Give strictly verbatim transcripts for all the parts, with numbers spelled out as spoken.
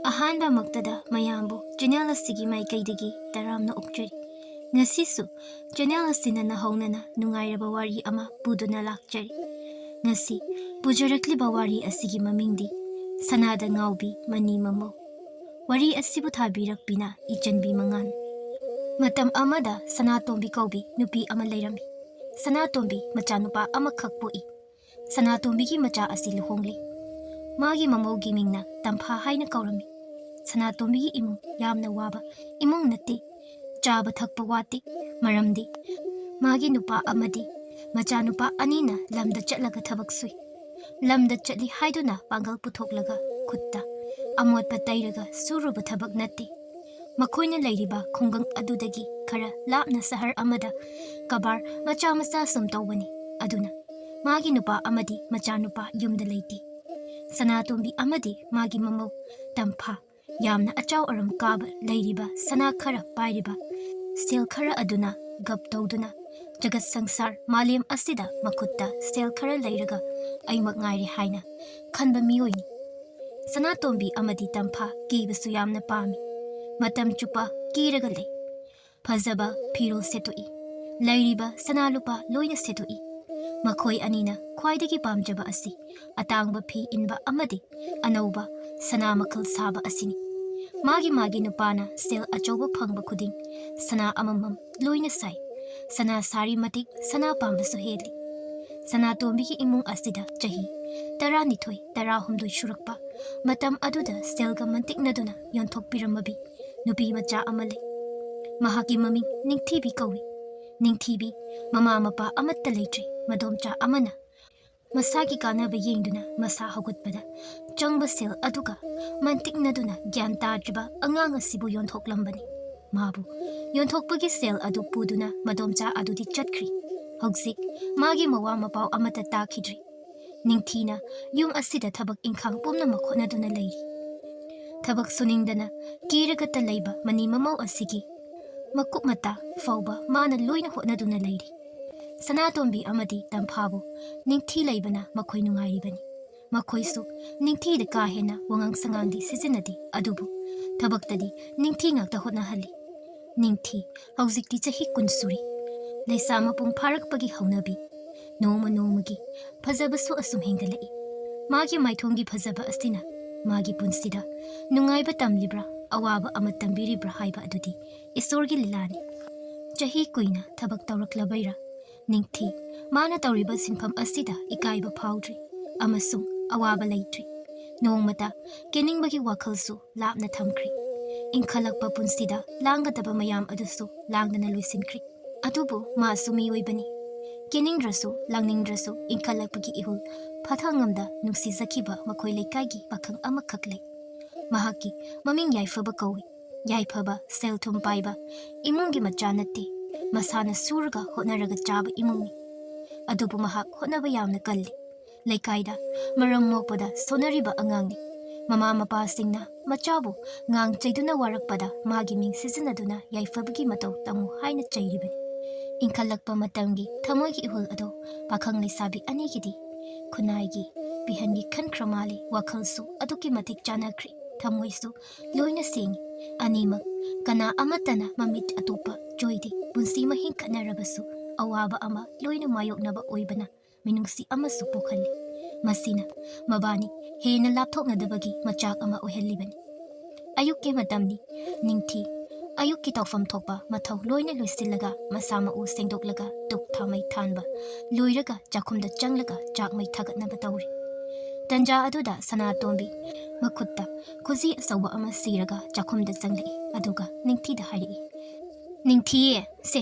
ꯑꯍꯥꯟꯕꯃꯛꯇꯗ ꯃꯌꯥꯝꯕꯨ ꯆꯦꯅꯦꯜ ꯑꯁꯤꯒꯤ ꯃꯥꯏꯀꯩꯗꯒꯤ ꯇꯔꯥꯝꯅ ꯑꯣꯛꯆꯔꯤ꯫ ꯉꯁꯤꯁꯨ ꯆꯦꯅꯦꯜ ꯑꯁꯤꯅ ꯅꯍꯧꯅꯅ ꯅꯨꯡꯉꯥꯏꯔꯕ ꯋꯥꯔꯤ ꯑꯃ ꯄꯨꯗꯨꯅ ꯂꯥꯛꯆꯔꯤ꯫ ꯉꯁꯤ ꯄꯨꯖꯔꯛꯂꯤꯕ ꯋꯥꯔꯤ ꯑꯁꯤꯒꯤ ꯃꯃꯤꯡꯗꯤ ꯁꯅꯥꯗ ꯉꯥꯎꯕꯤ ꯃꯅꯤ ꯃꯃꯧ꯫ ꯋꯥꯔꯤ ꯑꯁꯤꯕꯨ ꯊꯥꯕꯤꯔꯛꯄꯤꯅ ꯏꯆꯟꯕꯤ ꯃꯉꯥꯟ꯫ ꯃꯇꯝ ꯑꯃꯗ ꯁꯅꯥꯇꯣꯝꯕꯤ ꯀꯧꯕꯤ ꯅꯨꯄꯤ ꯑꯃ ꯂꯩꯔꯝꯃꯤ꯫ ꯁꯅꯥꯇꯣꯝꯕꯤ ꯃꯆꯥꯅꯨꯄꯥ ꯑꯃꯈꯛ ꯄꯣꯛꯏ꯫ ꯁꯅꯥꯇꯣꯝꯕꯤꯒꯤ ꯃꯆꯥ ꯑꯁꯤ ꯂꯨꯍꯣꯡꯂꯤ꯫ ꯃꯥꯒꯤ ꯃꯃꯧꯒꯤ ꯃꯤꯡꯅ ꯇꯝꯐꯥ ꯍꯥꯏꯅ ꯀꯧꯔꯝꯃꯤ꯫ ꯁꯅꯥꯇꯣꯝꯕꯤꯒꯤ ꯏꯃꯨꯡ ꯌꯥꯝꯅ ꯋꯥꯕ ꯏꯃꯨꯡ ꯅꯠꯇꯦ꯫ ꯆꯥꯕ ꯊꯛꯄ ꯋꯥꯠꯇꯦ꯫ ꯃꯔꯝꯗꯤ ꯃꯥꯒꯤ ꯅꯨꯄꯥ ꯑꯃꯗꯤ ꯃꯆꯥꯅꯨꯄꯥ ꯑꯅꯤꯅ ꯂꯝꯗ ꯆꯠꯂꯒ ꯊꯕꯛ ꯁꯨꯏ꯫ ꯂꯝꯗ ꯆꯠꯂꯤ ꯍꯥꯏꯗꯨꯅ ꯄꯥꯡꯒꯜ ꯄꯨꯊꯣꯛꯂꯒ ꯈꯨꯠꯇ ꯑꯃꯣꯠꯄ ꯇꯩꯔꯒ ꯁꯨꯔꯨꯕ ꯊꯕꯛ ꯅꯠꯇꯦ꯫ ꯃꯈꯣꯏꯅ ꯂꯩꯔꯤꯕ ꯈꯨꯡꯒꯪ ꯑꯗꯨꯗꯒꯤ ꯈꯔ ꯂꯥꯞꯅ ꯁꯍꯔ ꯑꯃꯗ ꯀꯕꯥꯔ ꯃꯆꯥ ꯃꯆꯥ ꯁꯨꯝ ꯇꯧꯕꯅꯤ꯫ ꯑꯗꯨꯅ ꯃꯥꯒꯤ ꯅꯨꯄꯥ ꯑꯃꯗꯤ ꯃꯆꯥꯅꯨꯄꯥ ꯌꯨꯝꯗ ꯂꯩꯇꯦ꯫ ꯁꯅꯥꯇꯣꯝꯕꯤ ꯑꯃꯗꯤ ꯃꯥꯒꯤ ꯃꯃꯧ ꯇꯝꯐꯥ ꯌꯥꯝꯅ ꯑꯆꯥꯎ ꯑꯔꯝ ꯀꯥꯕ ꯂꯩꯔꯤꯕ ꯁꯅꯥ ꯈꯔ ꯄꯥꯏꯔꯤꯕ ꯁꯦꯜ ꯈꯔ ꯑꯗꯨꯅ ꯒꯞ ꯇꯧꯗꯨꯅ ꯖꯒꯠ ꯁꯪꯁꯥꯔ ꯃꯥꯂꯦꯝ ꯑꯁꯤꯗ ꯃꯈꯨꯠꯇ ꯁꯦꯜ ꯈꯔ ꯂꯩꯔꯒ ꯑꯩꯃꯛ ꯉꯥꯏꯔꯦ ꯍꯥꯏꯅ ꯈꯟꯕ ꯃꯤꯑꯣꯏꯅꯤ꯫ ꯁꯅꯥꯇꯣꯝꯕꯤ ꯑꯃꯗꯤ ꯇꯝꯐꯥ ꯀꯦꯕꯁꯨ ꯌꯥꯝꯅ ꯄꯥꯝꯃꯤ꯫ ꯃꯇꯝ ꯆꯨꯞꯄ ꯀꯦꯔꯒ ꯂꯩ꯫ ꯐꯖꯕ ꯐꯤꯔꯣꯜ ꯁꯦꯠꯇꯣꯛꯏ꯫ ꯂꯩꯔꯤꯕ ꯁꯅꯥ ꯂꯨꯄꯥ ꯂꯣꯏꯅ ꯁꯦꯠꯇꯣꯛꯏ꯫ ꯃꯈꯣꯏ ꯑꯅꯤꯅ ꯈ꯭ꯋꯥꯏꯗꯒꯤ ꯄꯥꯝꯖꯕ ꯑꯁꯤ ꯑꯇꯥꯡꯕ ꯐꯤ ꯏꯟꯕ ꯑꯃꯗꯤ ꯑꯅꯧꯕ ꯁꯅꯥ ꯃꯈꯜ ꯁꯥꯕ ꯑꯁꯤꯅꯤ꯫ ꯃꯥꯒꯤ ꯃꯥꯒꯤ ꯅꯨꯄꯥꯅ ꯁꯦꯜ ꯑꯆꯧꯕ ꯐꯪꯕ ꯈꯨꯗꯤꯡ ꯁꯅꯥ ꯑꯃꯃꯝ ꯂꯣꯏꯅ ꯁꯥꯏ꯫ ꯁꯅꯥ ꯁꯥꯔꯤ ꯃꯇꯤꯛ ꯁꯅꯥ ꯄꯥꯝꯕꯁꯨ ꯍꯦꯜꯂꯤ꯫ ꯁꯅꯥꯇꯣꯝꯕꯤꯒꯤ ꯏꯃꯨꯡ ꯑꯁꯤꯗ ꯆꯍꯤ ꯇꯔꯥꯅꯤꯊꯣꯏ, ꯇꯔꯥꯍꯨꯝꯗꯣꯏ ꯁꯨꯔꯛꯄ ꯃꯇꯝ ꯑꯗꯨꯗ ꯁꯦꯜꯒ ꯃꯟꯇꯤꯛꯅꯗꯨꯅ ꯌꯣꯟꯊꯣꯛꯄꯤꯔꯝꯃꯕꯤ ꯅꯨꯄꯤ ꯃꯆꯥ ꯑꯃ ꯂꯩ꯫ ꯃꯍꯥꯛꯀꯤ ꯃꯃꯤꯡ ꯅꯤꯡꯊꯤꯕꯤ ꯀꯧꯏ꯫ ꯅꯤꯡꯊꯤꯕꯤ ꯃꯃꯥ ꯃꯄꯥ ꯑꯃꯠꯇ ꯂꯩꯇ꯭ꯔꯦ꯫ ꯃꯗꯣꯝꯆꯥ ꯑꯃꯅ ꯃꯁꯥꯒꯤ ꯀꯥꯟꯅꯕ ꯌꯦꯡꯗꯨꯅ ꯃꯁꯥ ꯍꯧꯒꯠꯄꯗ ꯆꯪꯕ ꯁꯦꯜ ꯑꯗꯨꯒ ꯃꯟꯇꯤꯛꯅꯗꯨꯅ ꯒ꯭ꯌꯥꯟ ꯇꯥꯗ꯭ꯔꯤꯕ ꯑꯉꯥꯡ ꯑꯁꯤꯕꯨ ꯌꯣꯟꯊꯣꯛꯂꯝꯕꯅꯤ꯫ ꯃꯥꯕꯨ ꯌꯣꯟꯊꯣꯛꯄꯒꯤ ꯁꯦꯜ ꯑꯗꯨ ꯄꯨꯗꯨꯅ ꯃꯗꯣꯝꯆꯥ ꯑꯗꯨꯗꯤ ꯆꯠꯈ꯭ꯔꯤ꯫ ꯍꯧꯖꯤꯛ ꯃꯥꯒꯤ ꯃꯋꯥ ꯃꯄꯥꯎ ꯑꯃꯠꯇ ꯇꯥꯈꯤꯗ꯭ꯔꯤ꯫ ꯅꯤꯡꯊꯤꯅ ꯌꯨꯝ ꯑꯁꯤꯗ ꯊꯕꯛ ꯏꯪꯈꯥꯡ ꯄꯨꯝꯅꯃꯛ ꯍꯣꯠꯅꯗꯨꯅ ꯂꯩꯔꯤ꯫ ꯊꯕꯛ ꯁꯨꯅꯤꯡꯗꯅ ꯀꯤꯔꯒꯇ ꯂꯩꯕ ꯃꯅꯤ ꯃꯃꯧ ꯑꯁꯤꯒꯤ ꯃꯀꯨꯞ ꯃꯇꯥ ꯐꯥꯎꯕ ꯃꯥꯅ ꯂꯣꯏꯅ ꯍꯣꯠꯅꯗꯨꯅ ꯂꯩꯔꯤ꯫ ꯁꯅꯥꯇꯣꯝꯕꯤ ꯑꯃꯗꯤ ꯇꯝꯐꯥꯕꯨ ꯅꯤꯡꯊꯤ ꯂꯩꯕꯅ ꯃꯈꯣꯏ ꯅꯨꯡꯉꯥꯏꯔꯤꯕꯅꯤ꯫ ꯃꯈꯣꯏꯁꯨ ꯅꯤꯡꯊꯤꯗ ꯀꯥ ꯍꯦꯟꯅ ꯋꯥꯉꯥꯡ ꯁꯉꯥꯡꯗꯤ ꯁꯤꯖꯤꯟꯅꯗꯦ, ꯑꯗꯨꯕꯨ ꯊꯕꯛꯇꯗꯤ ꯅꯤꯡꯊꯤ ꯉꯥꯛꯇ ꯍꯣꯠꯅꯍꯜꯂꯤ꯫ ꯅꯤꯡꯊꯤ ꯍꯧꯖꯤꯛꯇꯤ ꯆꯍꯤ ꯀꯨꯟ ꯁꯨꯔꯦ꯫ ꯂꯩꯁꯥ ꯃꯄꯨꯡ ꯐꯥꯔꯛꯄꯒꯤ ꯍꯧꯅꯕꯤ꯫ ꯅꯣꯡꯃ ꯅꯣꯡꯃꯒꯤ ꯐꯖꯕꯁꯨ ꯑꯁꯨꯝ ꯍꯦꯟꯒꯠꯂꯛꯏ꯫ ꯃꯥꯒꯤ ꯃꯥꯏꯊꯣꯡꯒꯤ ꯐꯖꯕ ꯑꯁꯤꯅ ꯃꯥꯒꯤ ꯄꯨꯟꯁꯤꯗ ꯅꯨꯡꯉꯥꯏꯕ ꯇꯝꯂꯤꯕ꯭ꯔꯥ, ꯑꯋꯥꯕ ꯑꯃ ꯇꯝꯕꯤꯔꯤꯕ꯭ꯔꯥ ꯍꯥꯏꯕ ꯑꯗꯨꯗꯤ ꯏꯁꯣꯔꯒꯤ ꯂꯤꯂꯥꯅꯤ꯫ ꯆꯍꯤ ꯀꯨꯏꯅ ꯊꯕꯛ ꯇꯧꯔꯛꯂꯕꯩꯔꯥ, ꯅꯤꯡꯊꯤ ꯃꯥꯅ ꯇꯧꯔꯤꯕ ꯁꯤꯟꯐꯝ ꯑꯁꯤꯗ ꯏꯀꯥꯏꯕ ꯐꯥꯎꯗ꯭ꯔꯤ ꯑꯃꯁꯨꯡ ꯑꯋꯥꯕ ꯂꯩꯇ꯭ꯔꯤ꯫ ꯅꯣꯡꯃꯇ ꯀꯦꯅꯤꯡꯕꯒꯤ ꯋꯥꯈꯜꯁꯨ ꯂꯥꯞꯅ ꯊꯝꯈ꯭ꯔꯤ꯫ ꯏꯟꯈꯠꯂꯛꯄ ꯄꯨꯟꯁꯤꯗ ꯂꯥꯡꯒꯗꯕ ꯃꯌꯥꯝ ꯑꯗꯨꯁꯨ ꯂꯥꯡꯗꯅ ꯂꯣꯏꯁꯤꯟꯈ꯭ꯔꯤ꯫ ꯑꯗꯨꯕꯨ ꯃꯥꯁꯨ ꯃꯤꯑꯣꯏꯕꯅꯤ꯫ ꯀꯦꯅꯤꯡꯗ꯭ꯔꯁꯨ, ꯂꯥꯡꯅꯤꯡꯗ꯭ꯔꯁꯨ, ꯏꯟꯈꯠꯂꯛꯄꯒꯤ ꯏꯍꯨꯜ ꯐꯥꯊꯉꯝꯗ ꯅꯨꯡꯁꯤꯖꯈꯤꯕ ꯃꯈꯣꯏ ꯂꯩꯀꯥꯏꯒꯤ ꯄꯥꯈꯪ ꯑꯃꯈꯛ ꯂꯩ꯫ ꯃꯍꯥꯛꯀꯤ ꯃꯃꯤꯡ ꯌꯥꯏꯐꯕ ꯀꯧꯏ꯫ ꯌꯥꯏꯐꯕ, ꯁꯦꯜ ꯊꯨꯝ ꯄꯥꯏꯕ ꯏꯃꯨꯡꯒꯤ ꯃꯆꯥ ꯅꯠꯇꯦ꯫ ꯃꯁꯥꯅ ꯁꯨꯔꯒ ꯍꯣꯠꯅꯔꯒ ꯆꯥꯕ ꯏꯃꯨꯡꯅꯤ꯫ ꯑꯗꯨꯕꯨ ꯃꯍꯥꯛ ꯍꯣꯠꯅꯕ ꯌꯥꯝꯅ ꯀꯜꯂꯤ꯫ ꯂꯩꯀꯥꯏꯗ ꯃꯔꯝ ꯃꯣꯛꯄꯗ ꯁꯣꯟꯅꯔꯤꯕ ꯑꯉꯥꯡꯅꯤ꯫ ꯃꯃꯥ ꯃꯄꯥꯁꯤꯡꯅ ꯃꯆꯥꯕꯨ ꯉꯥꯡ ꯆꯩꯗꯨꯅ ꯋꯥꯔꯛꯄꯗ ꯃꯥꯒꯤ ꯃꯤꯡ ꯁꯤꯖꯤꯟꯅꯗꯨꯅ ꯌꯥꯏꯐꯕꯒꯤ ꯃꯇꯧ ꯇꯝꯃꯨ ꯍꯥꯏꯅ ꯆꯩꯔꯤꯕꯅꯤ꯫ ꯏꯟꯈꯠꯂꯛꯄ ꯃꯇꯝꯒꯤ ꯊꯃꯣꯏꯒꯤ ꯏꯍꯨꯜ ꯑꯗꯨ ꯄꯥꯈꯪ ꯂꯩꯁꯥꯕꯤ ꯑꯅꯤꯒꯤꯗꯤ ꯈꯨꯟꯅꯥꯏꯒꯤ ꯄꯤꯍꯟꯒꯤ ꯈꯟꯈ꯭ꯔ ꯃꯥꯜꯂꯤ꯫ ꯋꯥꯈꯜꯁꯨ ꯑꯗꯨꯛꯀꯤ ꯃꯇꯤꯛ ꯆꯥꯟꯅꯈ꯭ꯔꯤ꯫ ꯊꯃꯣꯏꯁꯨ ꯂꯣꯏꯅ ꯁꯦꯡꯉꯤ꯫ ꯑꯅꯤꯃꯛ ꯀꯅꯥ ꯑꯃꯠꯇꯅ ꯃꯃꯤꯠ ꯑꯇꯣꯞꯄ ꯆꯣꯏꯗꯦ꯫ ꯄꯨꯟꯁꯤ ꯃꯍꯤꯡ ꯈꯠꯅꯔꯕꯁꯨ ꯑꯋꯥꯕ ꯑꯃ ꯂꯣꯏꯅ ꯃꯥꯌꯣꯛꯅꯕ ꯑꯣꯏꯕꯅ ꯃꯤꯅꯨꯡꯁꯤ ꯑꯃꯁꯨ ꯄꯣꯛꯍꯜꯂꯤ꯫ ꯃꯁꯤꯅ ꯃꯕꯥꯅꯤ ꯍꯦꯟꯅ ꯂꯥꯞꯊꯣꯛꯅꯗꯕꯒꯤ ꯃꯆꯥꯛ ꯑꯃ ꯑꯣꯏꯍꯜꯂꯤꯕꯅꯤ꯫ ꯑꯌꯨꯛꯀꯤ ꯃꯇꯝꯅꯤ꯫ ꯅꯤꯡꯊꯤ ꯑꯌꯨꯛꯀꯤ ꯇꯧꯐꯝ ꯊꯣꯛꯄ ꯃꯊꯧ ꯂꯣꯏꯅ ꯂꯣꯏꯁꯤꯜꯂꯒ, ꯃꯁꯥ ꯃꯎ ꯁꯦꯡꯗꯣꯛꯂꯒ, ꯙꯨꯛ ꯊꯥꯎꯃꯩ ꯊꯥꯟꯕ ꯂꯣꯏꯔꯒ ꯆꯥꯛꯈꯨꯝꯗ ꯆꯪꯂꯒ ꯆꯥꯛ ꯃꯩ ꯊꯥꯒꯠꯅꯕ ꯇꯧꯔꯤ꯫ ꯇꯟꯖꯥ ꯑꯗꯨꯗ ꯁꯅꯥꯇꯣꯝꯕꯤ ꯃꯈꯨꯠꯇ ꯈꯨꯖꯤ ꯑꯆꯧꯕ ꯑꯃ ꯁꯤꯔꯒ ꯆꯥꯛꯈꯨꯝꯗ ꯆꯪꯂꯛꯏ꯫ ꯑꯗꯨꯒ ꯅꯤꯡꯊꯤꯗ ꯍꯥꯏꯔꯛꯏ, "ꯅꯤꯡꯊꯤꯌꯦ, ꯁꯦ,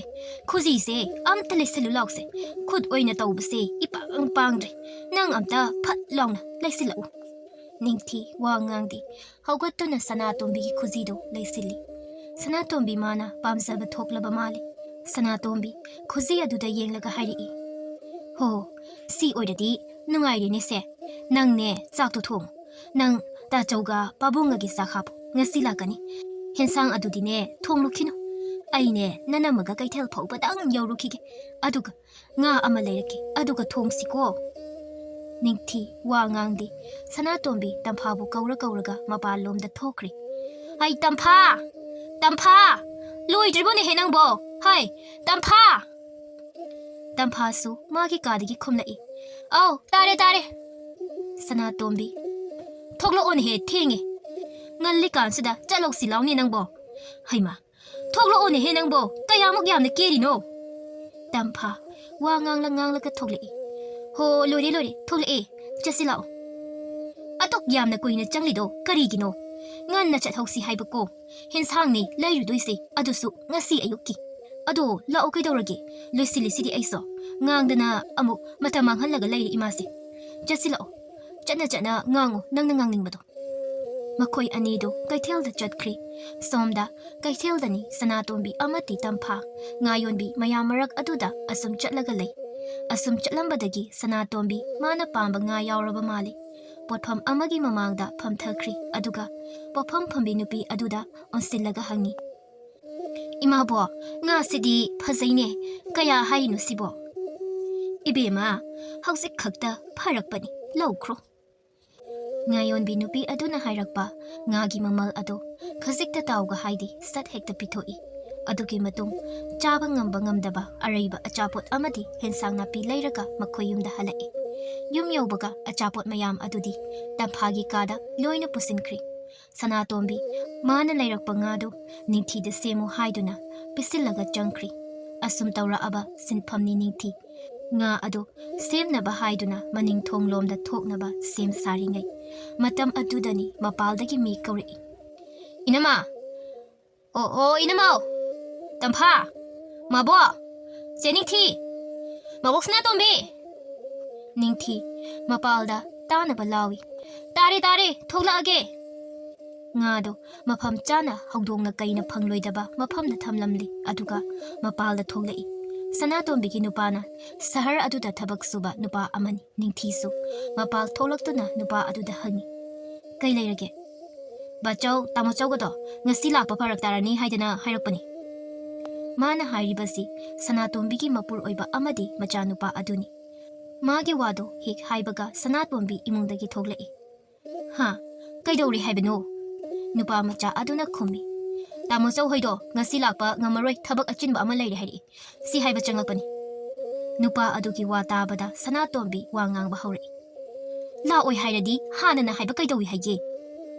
ꯈꯨꯖꯤꯁꯦ ꯑꯝꯇ ꯂꯩꯁꯤꯜꯂꯨ ꯂꯥꯎꯁꯦ꯫ ꯈꯨꯠ ꯑꯣꯏꯅ ꯇꯧꯕꯁꯦ ꯏꯄꯥꯡ ꯄꯥꯡꯗ꯭ꯔꯦ꯫ ꯅꯪ ꯑꯝꯇ ꯐꯠ ꯂꯥꯎꯅ ꯂꯩꯁꯤꯜꯂꯛꯎ꯫" ꯅꯤꯡꯊꯤ ꯋꯥ ꯉꯥꯡꯗꯦ꯫ ꯍꯧꯒꯠꯇꯨꯅ ꯁꯅꯥꯇꯣꯝꯕꯤꯒꯤ ꯈꯨꯖꯤꯗꯨ ꯂꯩꯁꯤꯜꯂꯤ꯫ ꯁꯅꯥꯇꯣꯝꯕꯤ ꯃꯥꯅ ꯄꯥꯝꯖꯕ ꯊꯣꯛꯂꯕ ꯃꯥꯜꯂꯤ꯫ ꯁꯅꯥꯇꯣꯝꯕꯤ ꯈꯨꯖꯤ ꯑꯗꯨꯗ ꯌꯦꯡꯂꯒ ꯍꯥꯏꯔꯛꯏ, "ꯍꯣ, ꯁꯤ ꯑꯣꯏꯔꯗꯤ ꯅꯨꯡꯉꯥꯏꯔꯦꯅꯦ ꯁꯦ꯫ ꯅꯪꯅꯦ ꯆꯥꯛꯇꯣ ꯊꯣꯡꯉꯨ꯫ ꯅꯪ ꯇꯥꯆꯧꯒ ꯄꯥꯕꯨꯡꯒꯒꯤ ꯆꯥꯛ ꯍꯥꯞꯄꯨ꯫ ꯉꯁꯤ ꯂꯥꯛꯀꯅꯤ꯫ ꯍꯦꯟꯁꯥꯡ ꯑꯗꯨꯗꯤꯅꯦ ꯊꯣꯡꯂꯨꯈꯤꯅꯨ꯫ ꯑꯩꯅꯦ ꯅꯅꯝꯃꯒ ꯀꯩꯊꯦꯜ ꯐꯥꯎꯕꯗꯪ ꯌꯧꯔꯨꯈꯤꯒꯦ꯫ ꯑꯗꯨꯒ ꯉꯥ ꯑꯃ ꯂꯩꯔꯛꯀꯦ꯫ ꯑꯗꯨꯒ ꯊꯣꯡꯁꯤꯀꯣ꯫" ꯅꯤꯡꯊꯤ ꯋꯥ ꯉꯥꯡꯗꯦ꯫ ꯁꯅꯥꯇꯣꯝꯕꯤ ꯇꯝꯐꯥꯕꯨ ꯀꯧꯔ ꯀꯧꯔꯒ ꯃꯄꯥꯟꯂꯣꯝꯗ ꯊꯣꯛꯈ꯭ꯔꯦ꯫ "ꯍꯩ, ꯇꯝꯐꯥ! ꯇꯝꯐꯥ! ꯂꯣꯏꯗ꯭ꯔꯤꯕꯣꯅꯦꯍꯦ ꯅꯪꯕꯣ? ꯍꯩ, ꯇꯝꯐꯥ!" ꯇꯝꯐꯥꯁꯨ ꯃꯥꯒꯤ ꯀꯥꯗꯒꯤ ꯈꯨꯝꯂꯛꯏ꯫ "ꯑꯧ, ꯇꯥꯔꯦ, ꯇꯥꯔꯦ꯫" ꯁꯅꯥꯇꯣꯝꯕꯤ, "ꯊꯣꯛꯂꯛꯑꯣꯅꯦꯍꯦ, ꯊꯦꯡꯉꯦ꯫ ꯉꯜꯂꯤꯀꯥꯟꯁꯤꯗ ꯆꯠꯂꯧꯁꯤ ꯂꯥꯎꯅꯦ ꯅꯪꯕꯣ꯫ ꯍꯩꯃꯥ, ꯊꯣꯛꯂꯛꯑꯣꯅꯦꯍꯦ ꯅꯪꯕꯣ, ꯀꯌꯥꯃꯨꯛ ꯌꯥꯝꯅ ꯀꯦꯔꯤꯅꯣ?" ꯇꯝꯐꯥ ꯋꯥ ꯉꯥꯡꯂ ꯉꯥꯡꯂꯒ ꯊꯣꯛꯂꯛꯏ꯫ "ꯍꯣ, ꯂꯣꯏꯔꯦ, ꯂꯣꯏꯔꯦ, ꯊꯣꯛꯂꯛꯑꯦ꯫ ꯆꯠꯁꯤ ꯂꯥꯛꯑꯣ꯫" "ꯑꯗꯨꯛ ꯌꯥꯝꯅ ꯀꯨꯏꯅ ꯆꯪꯂꯤꯗꯣ ꯀꯔꯤꯒꯤꯅꯣ? ꯉꯟꯅ ꯆꯠꯍꯧꯁꯤ ꯍꯥꯏꯕꯀꯣ꯫ ꯍꯦꯟꯁꯥꯡꯅꯦ ꯂꯩꯔꯨꯗꯣꯏꯁꯦ, ꯑꯗꯨꯁꯨ ꯉꯁꯤ ꯑꯌꯨꯛꯀꯤ꯫ ꯑꯗꯣ ꯂꯥꯛꯑꯣ, ꯀꯩꯗꯧꯔꯒꯦ? ꯂꯣꯏꯁꯤꯜꯂꯤꯁꯤꯗꯤ ꯑꯩꯁꯨ꯫ ꯉꯥꯡꯗꯅ ꯑꯃꯨꯛ ꯃꯇꯝ ꯃꯥꯡꯍꯜꯂꯒ ꯂꯩꯔꯦ ꯏꯃꯥꯁꯦ꯫ ꯆꯠꯁꯤ ꯂꯥꯛꯑꯣ꯫ ꯆꯠꯅ ꯆꯠꯅ ꯉꯥꯡꯉꯨ ꯅꯪꯅ ꯉꯥꯡꯅꯤꯡꯕꯗꯣ꯫" ꯃꯈꯣꯏ ꯑꯅꯤꯗꯨ ꯀꯩꯊꯦꯜꯗ ꯆꯠꯈ꯭ꯔꯤ꯫ ꯁꯣꯝꯗ ꯀꯩꯊꯦꯜꯗꯅꯤ ꯁꯅꯥꯇꯣꯝꯕꯤ ꯑꯃꯗꯤ ꯇꯝꯐꯥ ꯉꯥ ꯌꯣꯟꯕꯤ ꯃꯌꯥꯝ ꯃꯔꯛ ꯑꯗꯨꯗ ꯑꯁꯨꯝ ꯆꯠꯂꯒ ꯂꯩ꯫ ꯑꯁꯨꯝ ꯆꯠꯂꯝꯕꯗꯒꯤ ꯁꯅꯥꯇꯣꯝꯕꯤ ꯃꯥꯅ ꯄꯥꯝꯕ ꯉꯥ ꯌꯥꯎꯔꯕ ꯃꯥꯜꯂꯤ꯫ ꯄꯣꯠꯐꯝ ꯑꯃꯒꯤ ꯃꯃꯥꯡꯗ ꯐꯝꯊꯈ꯭ꯔꯤ꯫ ꯑꯗꯨꯒ ꯄꯣꯠꯐꯝ ꯐꯝꯕꯤ ꯅꯨꯄꯤ ꯑꯗꯨꯗ ꯑꯣꯟꯁꯤꯜꯂꯒ ꯍꯪꯉꯤ, "ꯏꯃꯥꯕꯣ, ꯉꯥꯁꯤꯗꯤ ꯐꯖꯩꯅꯦ, ꯀꯌꯥ ꯍꯥꯏꯔꯤꯅꯣ ꯁꯤꯕꯣ?" "ꯏꯕꯦꯝꯃ, ꯍꯧꯖꯤꯛ ꯈꯛꯇ ꯐꯔꯛꯄꯅꯤ, ꯂꯧꯈ꯭ꯔꯣ꯫" ꯉꯥ ꯌꯣꯟꯕꯤ ꯅꯨꯄꯤ ꯑꯗꯨꯅ ꯍꯥꯏꯔꯛꯄ ꯉꯥꯒꯤ ꯃꯃꯜ ꯑꯗꯨ ꯈꯖꯤꯛꯇ ꯇꯥꯎꯒ ꯍꯥꯏꯗꯦ, ꯁꯠ ꯍꯦꯛꯇ ꯄꯤꯊꯣꯛꯏ꯫ ꯑꯗꯨꯒꯤ ꯃꯇꯨꯡ ꯆꯥꯕ ꯉꯝꯕ ꯉꯝꯗꯕ ꯑꯔꯩꯕ ꯑꯆꯥꯄꯣꯠ ꯑꯃꯗꯤ ꯍꯦꯟꯁꯥꯡ ꯅꯥꯄꯤ ꯂꯩꯔꯒ ꯃꯈꯣꯏ ꯌꯨꯝꯗ ꯍꯜꯂꯛꯏ꯫ ꯌꯨꯝ ꯌꯧꯕꯒ ꯑꯆꯥꯄꯣꯠ ꯃꯌꯥꯝ ꯑꯗꯨꯗꯤ ꯇꯝꯐꯥꯒꯤ ꯀꯥꯗ ꯂꯣꯏꯅ ꯄꯨꯁꯤꯟꯈ꯭ꯔꯤ꯫ ꯁꯅꯥꯇꯣꯝꯕꯤ ꯃꯥꯅ ꯂꯩꯔꯛꯄ ꯉꯥꯗꯨ ꯅꯤꯡꯊꯤꯗ ꯁꯦꯝꯃꯨ ꯍꯥꯏꯗꯨꯅ ꯄꯤꯁꯤꯜꯂꯒ ꯆꯪꯈ꯭ꯔꯤ꯫ ꯑꯁꯨꯝ ꯇꯧꯔꯛꯑꯕ ꯁꯤꯟꯐꯝꯅꯤ ꯅꯤꯡꯊꯤ꯫ ꯉꯥ ꯑꯗꯨ ꯁꯦꯝꯅꯕ ꯍꯥꯏꯗꯨꯅ ꯃꯅꯤꯡ ꯊꯣꯡꯂꯣꯝꯗ ꯊꯣꯛꯅꯕ ꯁꯦꯝ ꯁꯥꯔꯤꯉꯩ ꯃꯇꯝ ꯑꯗꯨꯗꯅꯤ ꯃꯄꯥꯜꯗꯒꯤ ꯃꯤ ꯀꯧꯔꯛꯏ꯫ "ꯏꯅꯃ!" "ꯑꯣ, ꯑꯣ, ꯏꯅꯃꯧ! ꯇꯝꯐꯥ! ꯃꯥꯕꯣꯛ! ꯆꯦ ꯅꯤꯡꯊꯤ! ꯃꯥꯕꯣꯛ ꯁꯅꯥꯇꯣꯝꯕꯤ!" ꯅꯤꯡꯊꯤ ꯃꯄꯥꯜꯗ ꯇꯥꯅꯕ ꯂꯥꯎꯏ꯫ "ꯇꯥꯔꯦ, ꯇꯥꯔꯦ, ꯊꯣꯛꯂꯛꯑꯒꯦ!" ꯉꯥꯗꯣ ꯃꯐꯝ ꯆꯥꯅ ꯍꯧꯗꯣꯡꯅ ꯀꯩꯅ ꯐꯪꯂꯣꯏꯗꯕ ꯃꯐꯝꯗ ꯊꯝꯂꯝꯂꯤ, ꯑꯗꯨꯒ ꯃꯄꯥꯜꯗ ꯊꯣꯛꯂꯛꯏ꯫ ꯁꯅꯥꯇꯣꯝꯕꯤꯒꯤ ꯅꯨꯄꯥꯅ ꯁꯍꯔ ꯑꯗꯨꯗ ꯊꯕꯛ ꯁꯨꯕ ꯅꯨꯄꯥ ꯑꯃꯅꯤ꯫ ꯅꯤꯡꯊꯤꯁꯨ ꯃꯄꯥꯜ ꯊꯣꯛꯂꯛꯇꯨꯅ ꯅꯨꯄꯥ ꯑꯗꯨꯗ ꯍꯪꯉꯤ, "ꯀꯩ ꯂꯩꯔꯒꯦ?" "ꯕꯥꯆꯧ, ꯇꯥꯃꯣ ꯆꯧꯒꯗꯣ ꯉꯁꯤ ꯂꯥꯛꯄ ꯐꯔꯛ ꯇꯥꯔꯅꯤ ꯍꯥꯏꯗꯅ ꯍꯥꯏꯔꯛꯄꯅꯤ꯫" ꯃꯥꯅ ꯍꯥꯏꯔꯤꯕꯁꯤ ꯁꯅꯥꯇꯣꯝꯕꯤꯒꯤ ꯃꯄꯨꯔꯣꯏꯕ ꯑꯃꯗꯤ ꯃꯆꯥꯅꯨꯄꯥ ꯑꯗꯨꯅꯤ꯫ ꯃꯥꯒꯤ ꯋꯥꯗꯨ ꯍꯦꯛ ꯍꯥꯏꯕꯒ ꯁꯅꯥꯇꯣꯝꯕꯤ ꯏꯃꯨꯡꯗꯒꯤ ꯊꯣꯛꯂꯛꯏ꯫ "ꯍꯥ? ꯀꯩꯗꯧꯔꯦ ꯍꯥꯏꯕꯅꯣ?" ꯅꯨꯄꯥ ꯃꯆꯥ ꯑꯗꯨꯅ ꯈꯨꯝꯃꯤ꯫ "ꯇꯥꯃꯣ ꯆꯧ ꯍꯣꯏꯗꯣ ꯉꯁꯤ ꯂꯥꯛꯄ ꯉꯝꯃꯔꯣꯏ, ꯊꯕꯛ ꯑꯆꯤꯟꯕ ꯑꯃ ꯂꯩꯔꯦ ꯍꯥꯏꯔꯛꯏ, ꯁꯤ ꯍꯥꯏꯕ ꯆꯪꯂꯛꯄꯅꯤ꯫" ꯅꯨꯄꯥ ꯑꯗꯨꯒꯤ ꯋꯥ ꯇꯥꯕꯗ ꯁꯅꯥꯇꯣꯝꯕꯤ ꯋꯥ ꯉꯥꯡꯕ ꯍꯧꯔꯛꯏ꯫ "ꯂꯥꯛꯑꯣꯏ ꯍꯥꯏꯔꯗꯤ ꯍꯥꯟꯅꯅ ꯍꯥꯏꯕ ꯀꯩꯗꯧꯏ ꯍꯥꯏꯒꯦ?"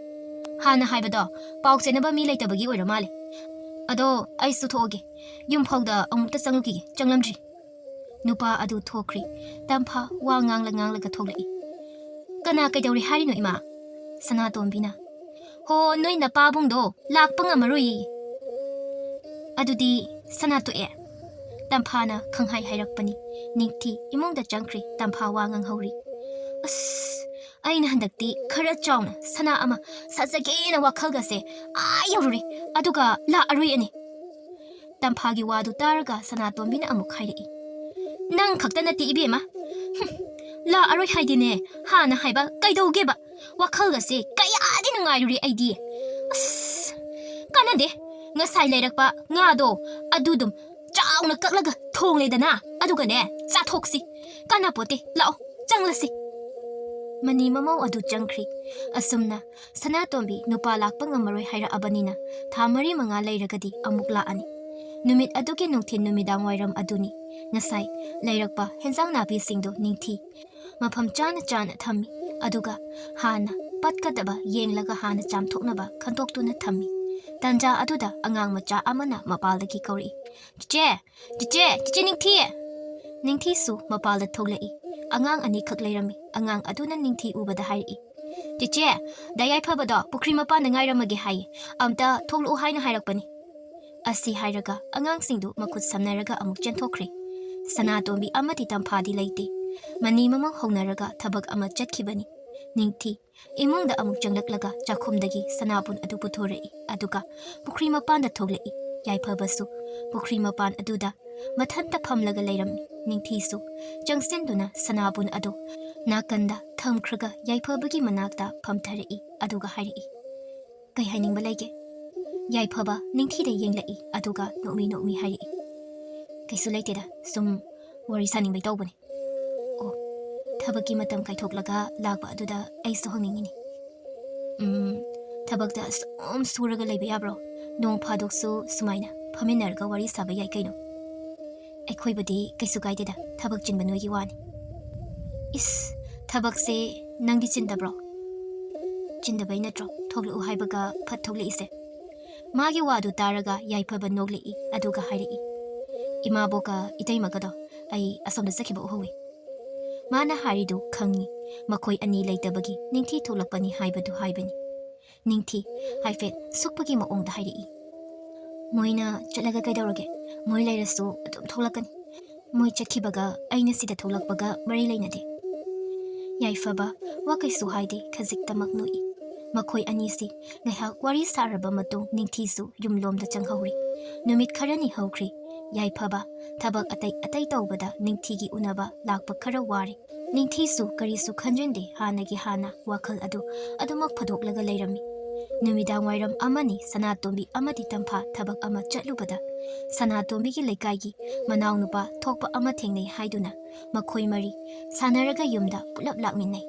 "ꯍꯥꯟꯅ ꯍꯥꯏꯕꯗꯣ ꯄꯥꯎ ꯆꯦꯟꯅꯕ ꯃꯤ ꯂꯩꯇꯕꯒꯤ ꯑꯣꯏꯔ ꯃꯥꯜꯂꯦ꯫ ꯑꯗꯣ ꯑꯩꯁꯨ ꯊꯣꯛꯑꯒꯦ, ꯌꯨꯝꯐꯥꯎꯗ ꯑꯃꯨꯛꯇ ꯆꯪꯉꯛꯈꯤꯒꯦ, ꯆꯪꯂꯝꯗ꯭ꯔꯤ꯫" ꯅꯨꯄꯥ ꯑꯗꯨ ꯊꯣꯛꯈ꯭ꯔꯦ꯫ ꯇꯝꯐꯥ ꯋꯥ ꯉꯥꯡꯂ ꯉꯥꯡꯂꯒ ꯊꯣꯛꯂꯛꯏ꯫ "ꯀꯅꯥ ꯀꯩꯗꯧꯔꯦ ꯍꯥꯏꯔꯤꯅꯣ ꯏꯃꯥ?" ꯁꯅꯥꯇꯣꯝꯕꯤꯅ꯫ "ꯍꯣ, ꯅꯣꯏ ꯅꯄꯥꯕꯨꯡꯗꯣ ꯂꯥꯛꯄ ꯉꯝꯃꯔꯣꯏꯌꯦ꯫ ꯑꯗꯨꯗꯤ ꯁꯅꯥ ꯇꯣꯛꯑꯦ꯫" ꯇꯝꯐꯥꯅ ꯈꯪꯍꯥꯏ ꯍꯥꯏꯔꯛꯄꯅꯤ꯫ ꯅꯤꯡꯊꯤ ꯏꯃꯨꯡꯗ ꯆꯪꯈ꯭ꯔꯦ꯫ ꯇꯝꯐꯥ ꯋꯥ ꯉꯥꯡꯍꯧꯔꯤ꯫ "ꯑꯁ, ꯑꯩꯅ ꯍꯟꯗꯛꯇꯤ ꯈꯔ ꯆꯥꯎꯅ ꯁꯅꯥ ꯑꯃ ꯁꯥꯖꯒꯦꯅ ꯋꯥꯈꯜꯒꯁꯦ ꯑꯥ ꯌꯧꯔꯨꯔꯦ, ꯑꯗꯨꯒ ꯂꯥꯛꯑꯔꯣꯏ ꯑꯅꯤ꯫" ꯇꯝꯐꯥꯒꯤ ꯋꯥꯗꯨ ꯇꯥꯔꯒ ꯁꯅꯥꯇꯣꯝꯕꯤꯅ ꯑꯃꯨꯛ ꯍꯥꯏꯔꯛꯏ꯫ "ꯅꯪ ꯈꯛꯇ ꯅꯠꯇꯦ ꯏꯕꯦꯝꯃ꯫ ꯍꯨꯝ, ꯂꯥꯛꯑꯔꯣꯏ ꯍꯥꯏꯗꯤꯅꯦ, ꯍꯥꯟꯅ ꯍꯥꯏꯕ ꯀꯩꯗꯧꯒꯦꯕ? ꯋꯥꯈꯜꯒꯁꯦ ꯀꯌꯥꯗꯤ ꯅꯨꯡꯉꯥꯏꯔꯨꯔꯦ ꯑꯩꯗꯤ꯫ ꯑꯁ, ꯀꯥꯟꯅꯗꯦ꯫ ꯉꯁꯥꯏ ꯂꯩꯔꯛꯄ ꯉꯥꯗꯣ ꯑꯗꯨꯗꯨꯝ ꯆꯥꯎꯅ ꯀꯛꯂꯒ ꯊꯣꯡꯂꯦꯗꯅ, ꯑꯗꯨꯒꯅꯦ, ꯆꯥꯊꯣꯛꯁꯤ꯫ ꯀꯥꯟꯅꯄꯣꯠꯇꯦ, ꯂꯥꯛꯑꯣ, ꯆꯪꯂꯁꯤ꯫" ꯃꯅꯤ ꯃꯃꯧ ꯑꯗꯨ ꯆꯪꯈ꯭ꯔꯤ꯫ ꯑꯁꯨꯝꯅ ꯁꯅꯥꯇꯣꯝꯕꯤ ꯅꯨꯄꯥ ꯂꯥꯛꯄ ꯉꯝꯃꯔꯣꯏ ꯍꯥꯏꯔꯛꯑꯕꯅꯤꯅ ꯊꯥ ꯃꯔꯤ ꯃꯉꯥ ꯂꯩꯔꯒꯗꯤ ꯑꯃꯨꯛ ꯂꯥꯛꯑꯅꯤ꯫ ꯅꯨꯃꯤꯠ ꯑꯗꯨꯒꯤ ꯅꯨꯡꯊꯤꯜ ꯅꯨꯃꯤꯗꯥꯡ ꯋꯥꯏꯔꯝ ꯑꯗꯨꯅꯤ꯫ ꯉꯁꯥꯏ ꯂꯩꯔꯛꯄ ꯍꯦꯟꯖꯥꯡ ꯅꯥꯄꯤꯁꯤꯡꯗꯨ ꯅꯤꯡꯊꯤ ꯃꯐꯝ ꯆꯥꯅ ꯆꯥꯅ ꯊꯝꯃꯤ꯫ ꯑꯗꯨꯒ ꯍꯥꯟꯅ ꯄꯠꯀꯗꯕ ꯌꯦꯡꯂꯒ ꯍꯥꯟꯅ ꯆꯥꯝꯊꯣꯛꯅꯕ ꯈꯟꯗꯣꯛꯇꯨꯅ ꯊꯝꯃꯤ꯫ ꯇꯟꯖꯥ ꯑꯗꯨꯗ ꯑꯉꯥꯡ ꯃꯆꯥ ꯑꯃꯅ ꯃꯄꯥꯜꯗꯒꯤ ꯀꯧꯔꯛꯏ, "ꯆꯤꯆꯦ, ꯆꯤꯆꯦ, ꯆꯤꯆꯦ ꯅꯤꯡꯊꯤ!" ꯅꯤꯡꯊꯤꯁꯨ ꯃꯄꯥꯜꯗ ꯊꯣꯛꯂꯛꯏ꯫ ꯑꯉꯥꯡ ꯑꯅꯤꯈꯛ ꯂꯩꯔꯝꯃꯤ꯫ ꯑꯉꯥꯡ ꯑꯗꯨꯅ ꯅꯤꯡꯊꯤ ꯎꯕꯗ ꯍꯥꯏꯔꯛꯏ, "ꯆꯤꯆꯦ, ꯗꯥ ꯌꯥꯏꯐꯕꯗꯣ ꯄꯨꯈ꯭ꯔꯤ ꯃꯄꯥꯟꯗ ꯉꯥꯏꯔꯝꯃꯒꯦ ꯍꯥꯏꯌꯦ, ꯑꯝꯇ ꯊꯣꯛꯂꯛꯎ ꯍꯥꯏꯅ ꯍꯥꯏꯔꯛꯄꯅꯤ꯫" ꯑꯁꯤ ꯍꯥꯏꯔꯒ ꯑꯉꯥꯡꯁꯤꯡꯗꯨ ꯃꯈꯨꯠ ꯁꯝꯅꯔꯒ ꯑꯃꯨꯛ ꯆꯦꯟꯊꯣꯛꯈ꯭ꯔꯦ꯫ ꯁꯅꯥꯇꯣꯝꯕꯤ ꯑꯃꯗꯤ ꯇꯝꯐꯥꯗꯤ ꯂꯩꯇꯦ꯫ ꯃꯅꯤ ꯃꯃꯧ ꯍꯧꯅꯔꯒ ꯊꯕꯛ ꯑꯃ ꯆꯠꯈꯤꯕꯅꯤ꯫ ꯅꯤꯡꯊꯤ ꯏꯃꯨꯡꯗ ꯑꯃꯨꯛ ꯆꯪꯂꯛꯂꯒ ꯆꯥꯛꯈꯨꯝꯗꯒꯤ ꯁꯅꯥꯕꯨꯟ ꯑꯗꯨ ꯄꯨꯊꯣꯔꯛꯏ, ꯑꯗꯨꯒ ꯄꯨꯈ꯭ꯔꯤ ꯃꯄꯥꯟꯗ ꯊꯣꯛꯂꯛꯏ꯫ ꯌꯥꯏꯐꯕꯁꯨ ꯄꯨꯈ꯭ꯔꯤ ꯃꯄꯥꯟ ꯑꯗꯨꯗ ꯃꯊꯟꯇ ꯐꯝꯂꯒ ꯂꯩꯔꯝꯃꯤ꯫ ꯅꯤꯡꯊꯤꯁꯨ ꯆꯪꯁꯤꯟꯗꯨꯅ ꯁꯅꯥꯕꯨꯟ ꯑꯗꯨ ꯅꯥꯀꯟꯗ ꯊꯝꯈ꯭ꯔꯒ ꯌꯥꯏꯐꯕꯒꯤ ꯃꯅꯥꯛꯇ ꯐꯝꯊꯔꯛꯏ, ꯑꯗꯨꯒ ꯍꯥꯏꯔꯛꯏ, "ꯀꯩ ꯍꯥꯏꯅꯤꯡꯕ ꯂꯩꯒꯦ?" ꯌꯥꯏꯐꯕ ꯅꯤꯡꯊꯤꯗ ꯌꯦꯡꯂꯛꯏ, ꯑꯗꯨꯒ ꯅꯣꯛꯃꯤ ꯅꯣꯛꯃꯤ ꯍꯥꯏꯔꯛꯏ, "ꯀꯩꯁꯨ ꯂꯩꯇꯦꯗ, ꯁꯨꯝ ꯋꯥꯔꯤ ꯁꯥꯅꯤꯡꯕꯩ ꯇꯧꯕꯅꯦ꯫" "ꯑꯣ, ꯊꯕꯛꯀꯤ ꯃꯇꯝ ꯀꯥꯏꯊꯣꯛꯂꯒ ꯂꯥꯛꯄ ꯑꯗꯨꯗ ꯑꯩꯁꯨ ꯍꯪꯅꯤꯡꯉꯤꯅꯤ꯫ ꯎꯝ, ꯊꯕꯛꯇ ꯑꯁꯨꯝ ꯁꯨꯔꯒ ꯂꯩꯕ ꯌꯥꯕ꯭ꯔꯣ? ꯅꯣꯡ ꯐꯥꯗꯣꯛꯁꯨ ꯁꯨꯃꯥꯏꯅ ꯐꯝꯃꯤꯟꯅꯔꯒ ꯋꯥꯔꯤ ꯁꯥꯕ ꯌꯥꯏ ꯀꯩꯅꯣ꯫ ꯑꯩꯈꯣꯏꯕꯨꯗꯤ ꯀꯩꯁꯨ ꯀꯥꯏꯗꯦꯗ, ꯊꯕꯛ ꯆꯤꯟꯕ ꯅꯣꯏꯒꯤ ꯋꯥꯅꯤ꯫ ꯏꯁ, ꯊꯕꯛꯁꯦ ꯅꯪꯗꯤ ꯆꯤꯟꯗꯕ꯭ꯔꯣ? ꯆꯤꯟꯗꯕꯩ ꯅꯠꯇ꯭ꯔꯣ ꯊꯣꯛꯂꯛꯎ ꯍꯥꯏꯕꯒ ꯐꯠ ꯊꯣꯛꯂꯛꯏꯁꯦ? ꯃꯥꯒꯤ ꯋꯥꯗꯨ ꯇꯥꯔꯒ ꯌꯥꯏꯐꯕ ꯅꯣꯛꯂꯛꯏ, ꯑꯗꯨꯒ ꯍꯥꯏꯔꯛꯏ, "ꯏꯃꯥꯕꯣꯛꯀ ꯏꯇꯩꯃꯒꯗꯣ ꯑꯩ ꯑꯁꯣꯝꯗ ꯆꯠꯈꯤꯕ ꯎꯍꯧꯋꯤ꯫" ꯃꯥꯅ ꯍꯥꯏꯔꯤꯗꯨ ꯈꯪꯉꯤ, ꯃꯈꯣꯏ ꯑꯅꯤ ꯂꯩꯇꯕꯒꯤ ꯅꯤꯡꯊꯤ ꯊꯣꯛꯂꯛꯄꯅꯤ ꯍꯥꯏꯕꯗꯨ ꯍꯥꯏꯕꯅꯤ꯫ ꯅꯤꯡꯊꯤ ꯍꯥꯏꯐꯦꯠ ꯁꯨꯛꯄꯒꯤ ꯃꯑꯣꯡꯗ ꯍꯥꯏꯔꯛꯏ, "ꯃꯣꯏꯅ ꯆꯠꯂꯒ ꯀꯩꯗꯧꯔꯒꯦ? ꯃꯣꯏ ꯂꯩꯔꯁꯨ ꯑꯗꯨꯝ ꯊꯣꯛꯂꯛꯀꯅꯤ꯫ ꯃꯣꯏ ꯆꯠꯈꯤꯕꯒ ꯑꯩꯅ ꯁꯤꯗ ꯊꯣꯛꯂꯛꯄꯒ ꯃꯔꯤ ꯂꯩꯅꯗꯦ꯫" ꯌꯥꯏꯐꯕ ꯋꯥ ꯀꯩꯁꯨ ꯍꯥꯏꯗꯦ, ꯈꯖꯤꯛꯇꯃꯛ ꯅꯣꯛꯏ꯫ ꯃꯈꯣꯏ ꯑꯅꯤꯁꯤ ꯉꯥꯏꯍꯥꯛ ꯋꯥꯔꯤ ꯁꯥꯔꯕ ꯃꯇꯨꯡ ꯅꯤꯡꯊꯤꯁꯨ ꯌꯨꯝꯂꯣꯝꯗ ꯆꯪꯍꯧꯔꯤ꯫ ꯅꯨꯃꯤꯠ ꯈꯔꯅꯤ ꯍꯧꯈ꯭ꯔꯤ꯫ ꯌꯥꯏꯐꯕ ꯊꯕꯛ ꯑꯇꯩ ꯑꯇꯩ ꯇꯧꯕꯗ ꯅꯤꯡꯊꯤꯒꯤ ꯎꯅꯕ ꯂꯥꯛꯄ ꯈꯔ ꯋꯥꯔꯦ꯫ ꯅꯤꯡꯊꯤꯁꯨ ꯀꯔꯤꯁꯨ ꯈꯟꯖꯤꯟꯗꯦ, ꯍꯥꯟꯅꯒꯤ ꯍꯥꯟꯅ ꯋꯥꯈꯜ ꯑꯗꯨ ꯑꯗꯨꯃꯛ ꯐꯥꯗꯣꯛꯂꯒ ꯂꯩꯔꯝꯃꯤ꯫ ꯅꯨꯃꯤꯗꯥꯡ ꯋꯥꯏꯔꯝ ꯑꯃꯅꯤ ꯁꯅꯥꯇꯣꯝꯕꯤ ꯑꯃꯗꯤ ꯇꯝꯐꯥ ꯊꯕꯛ ꯑꯃ ꯆꯠꯂꯨꯕꯗ ꯁꯅꯥꯇꯣꯝꯕꯤꯒꯤ ꯂꯩꯀꯥꯏꯒꯤ ꯃꯅꯥꯎꯅꯨꯄꯥ ꯊꯣꯛꯄ ꯑꯃ ꯊꯦꯡꯅꯩ ꯍꯥꯏꯗꯨꯅ ꯃꯈꯣꯏ ꯃꯔꯤ ꯁꯥꯟꯅꯔꯒ ꯌꯨꯝꯗ ꯄꯨꯂꯞ ꯂꯥꯛꯃꯤꯟꯅꯩ꯫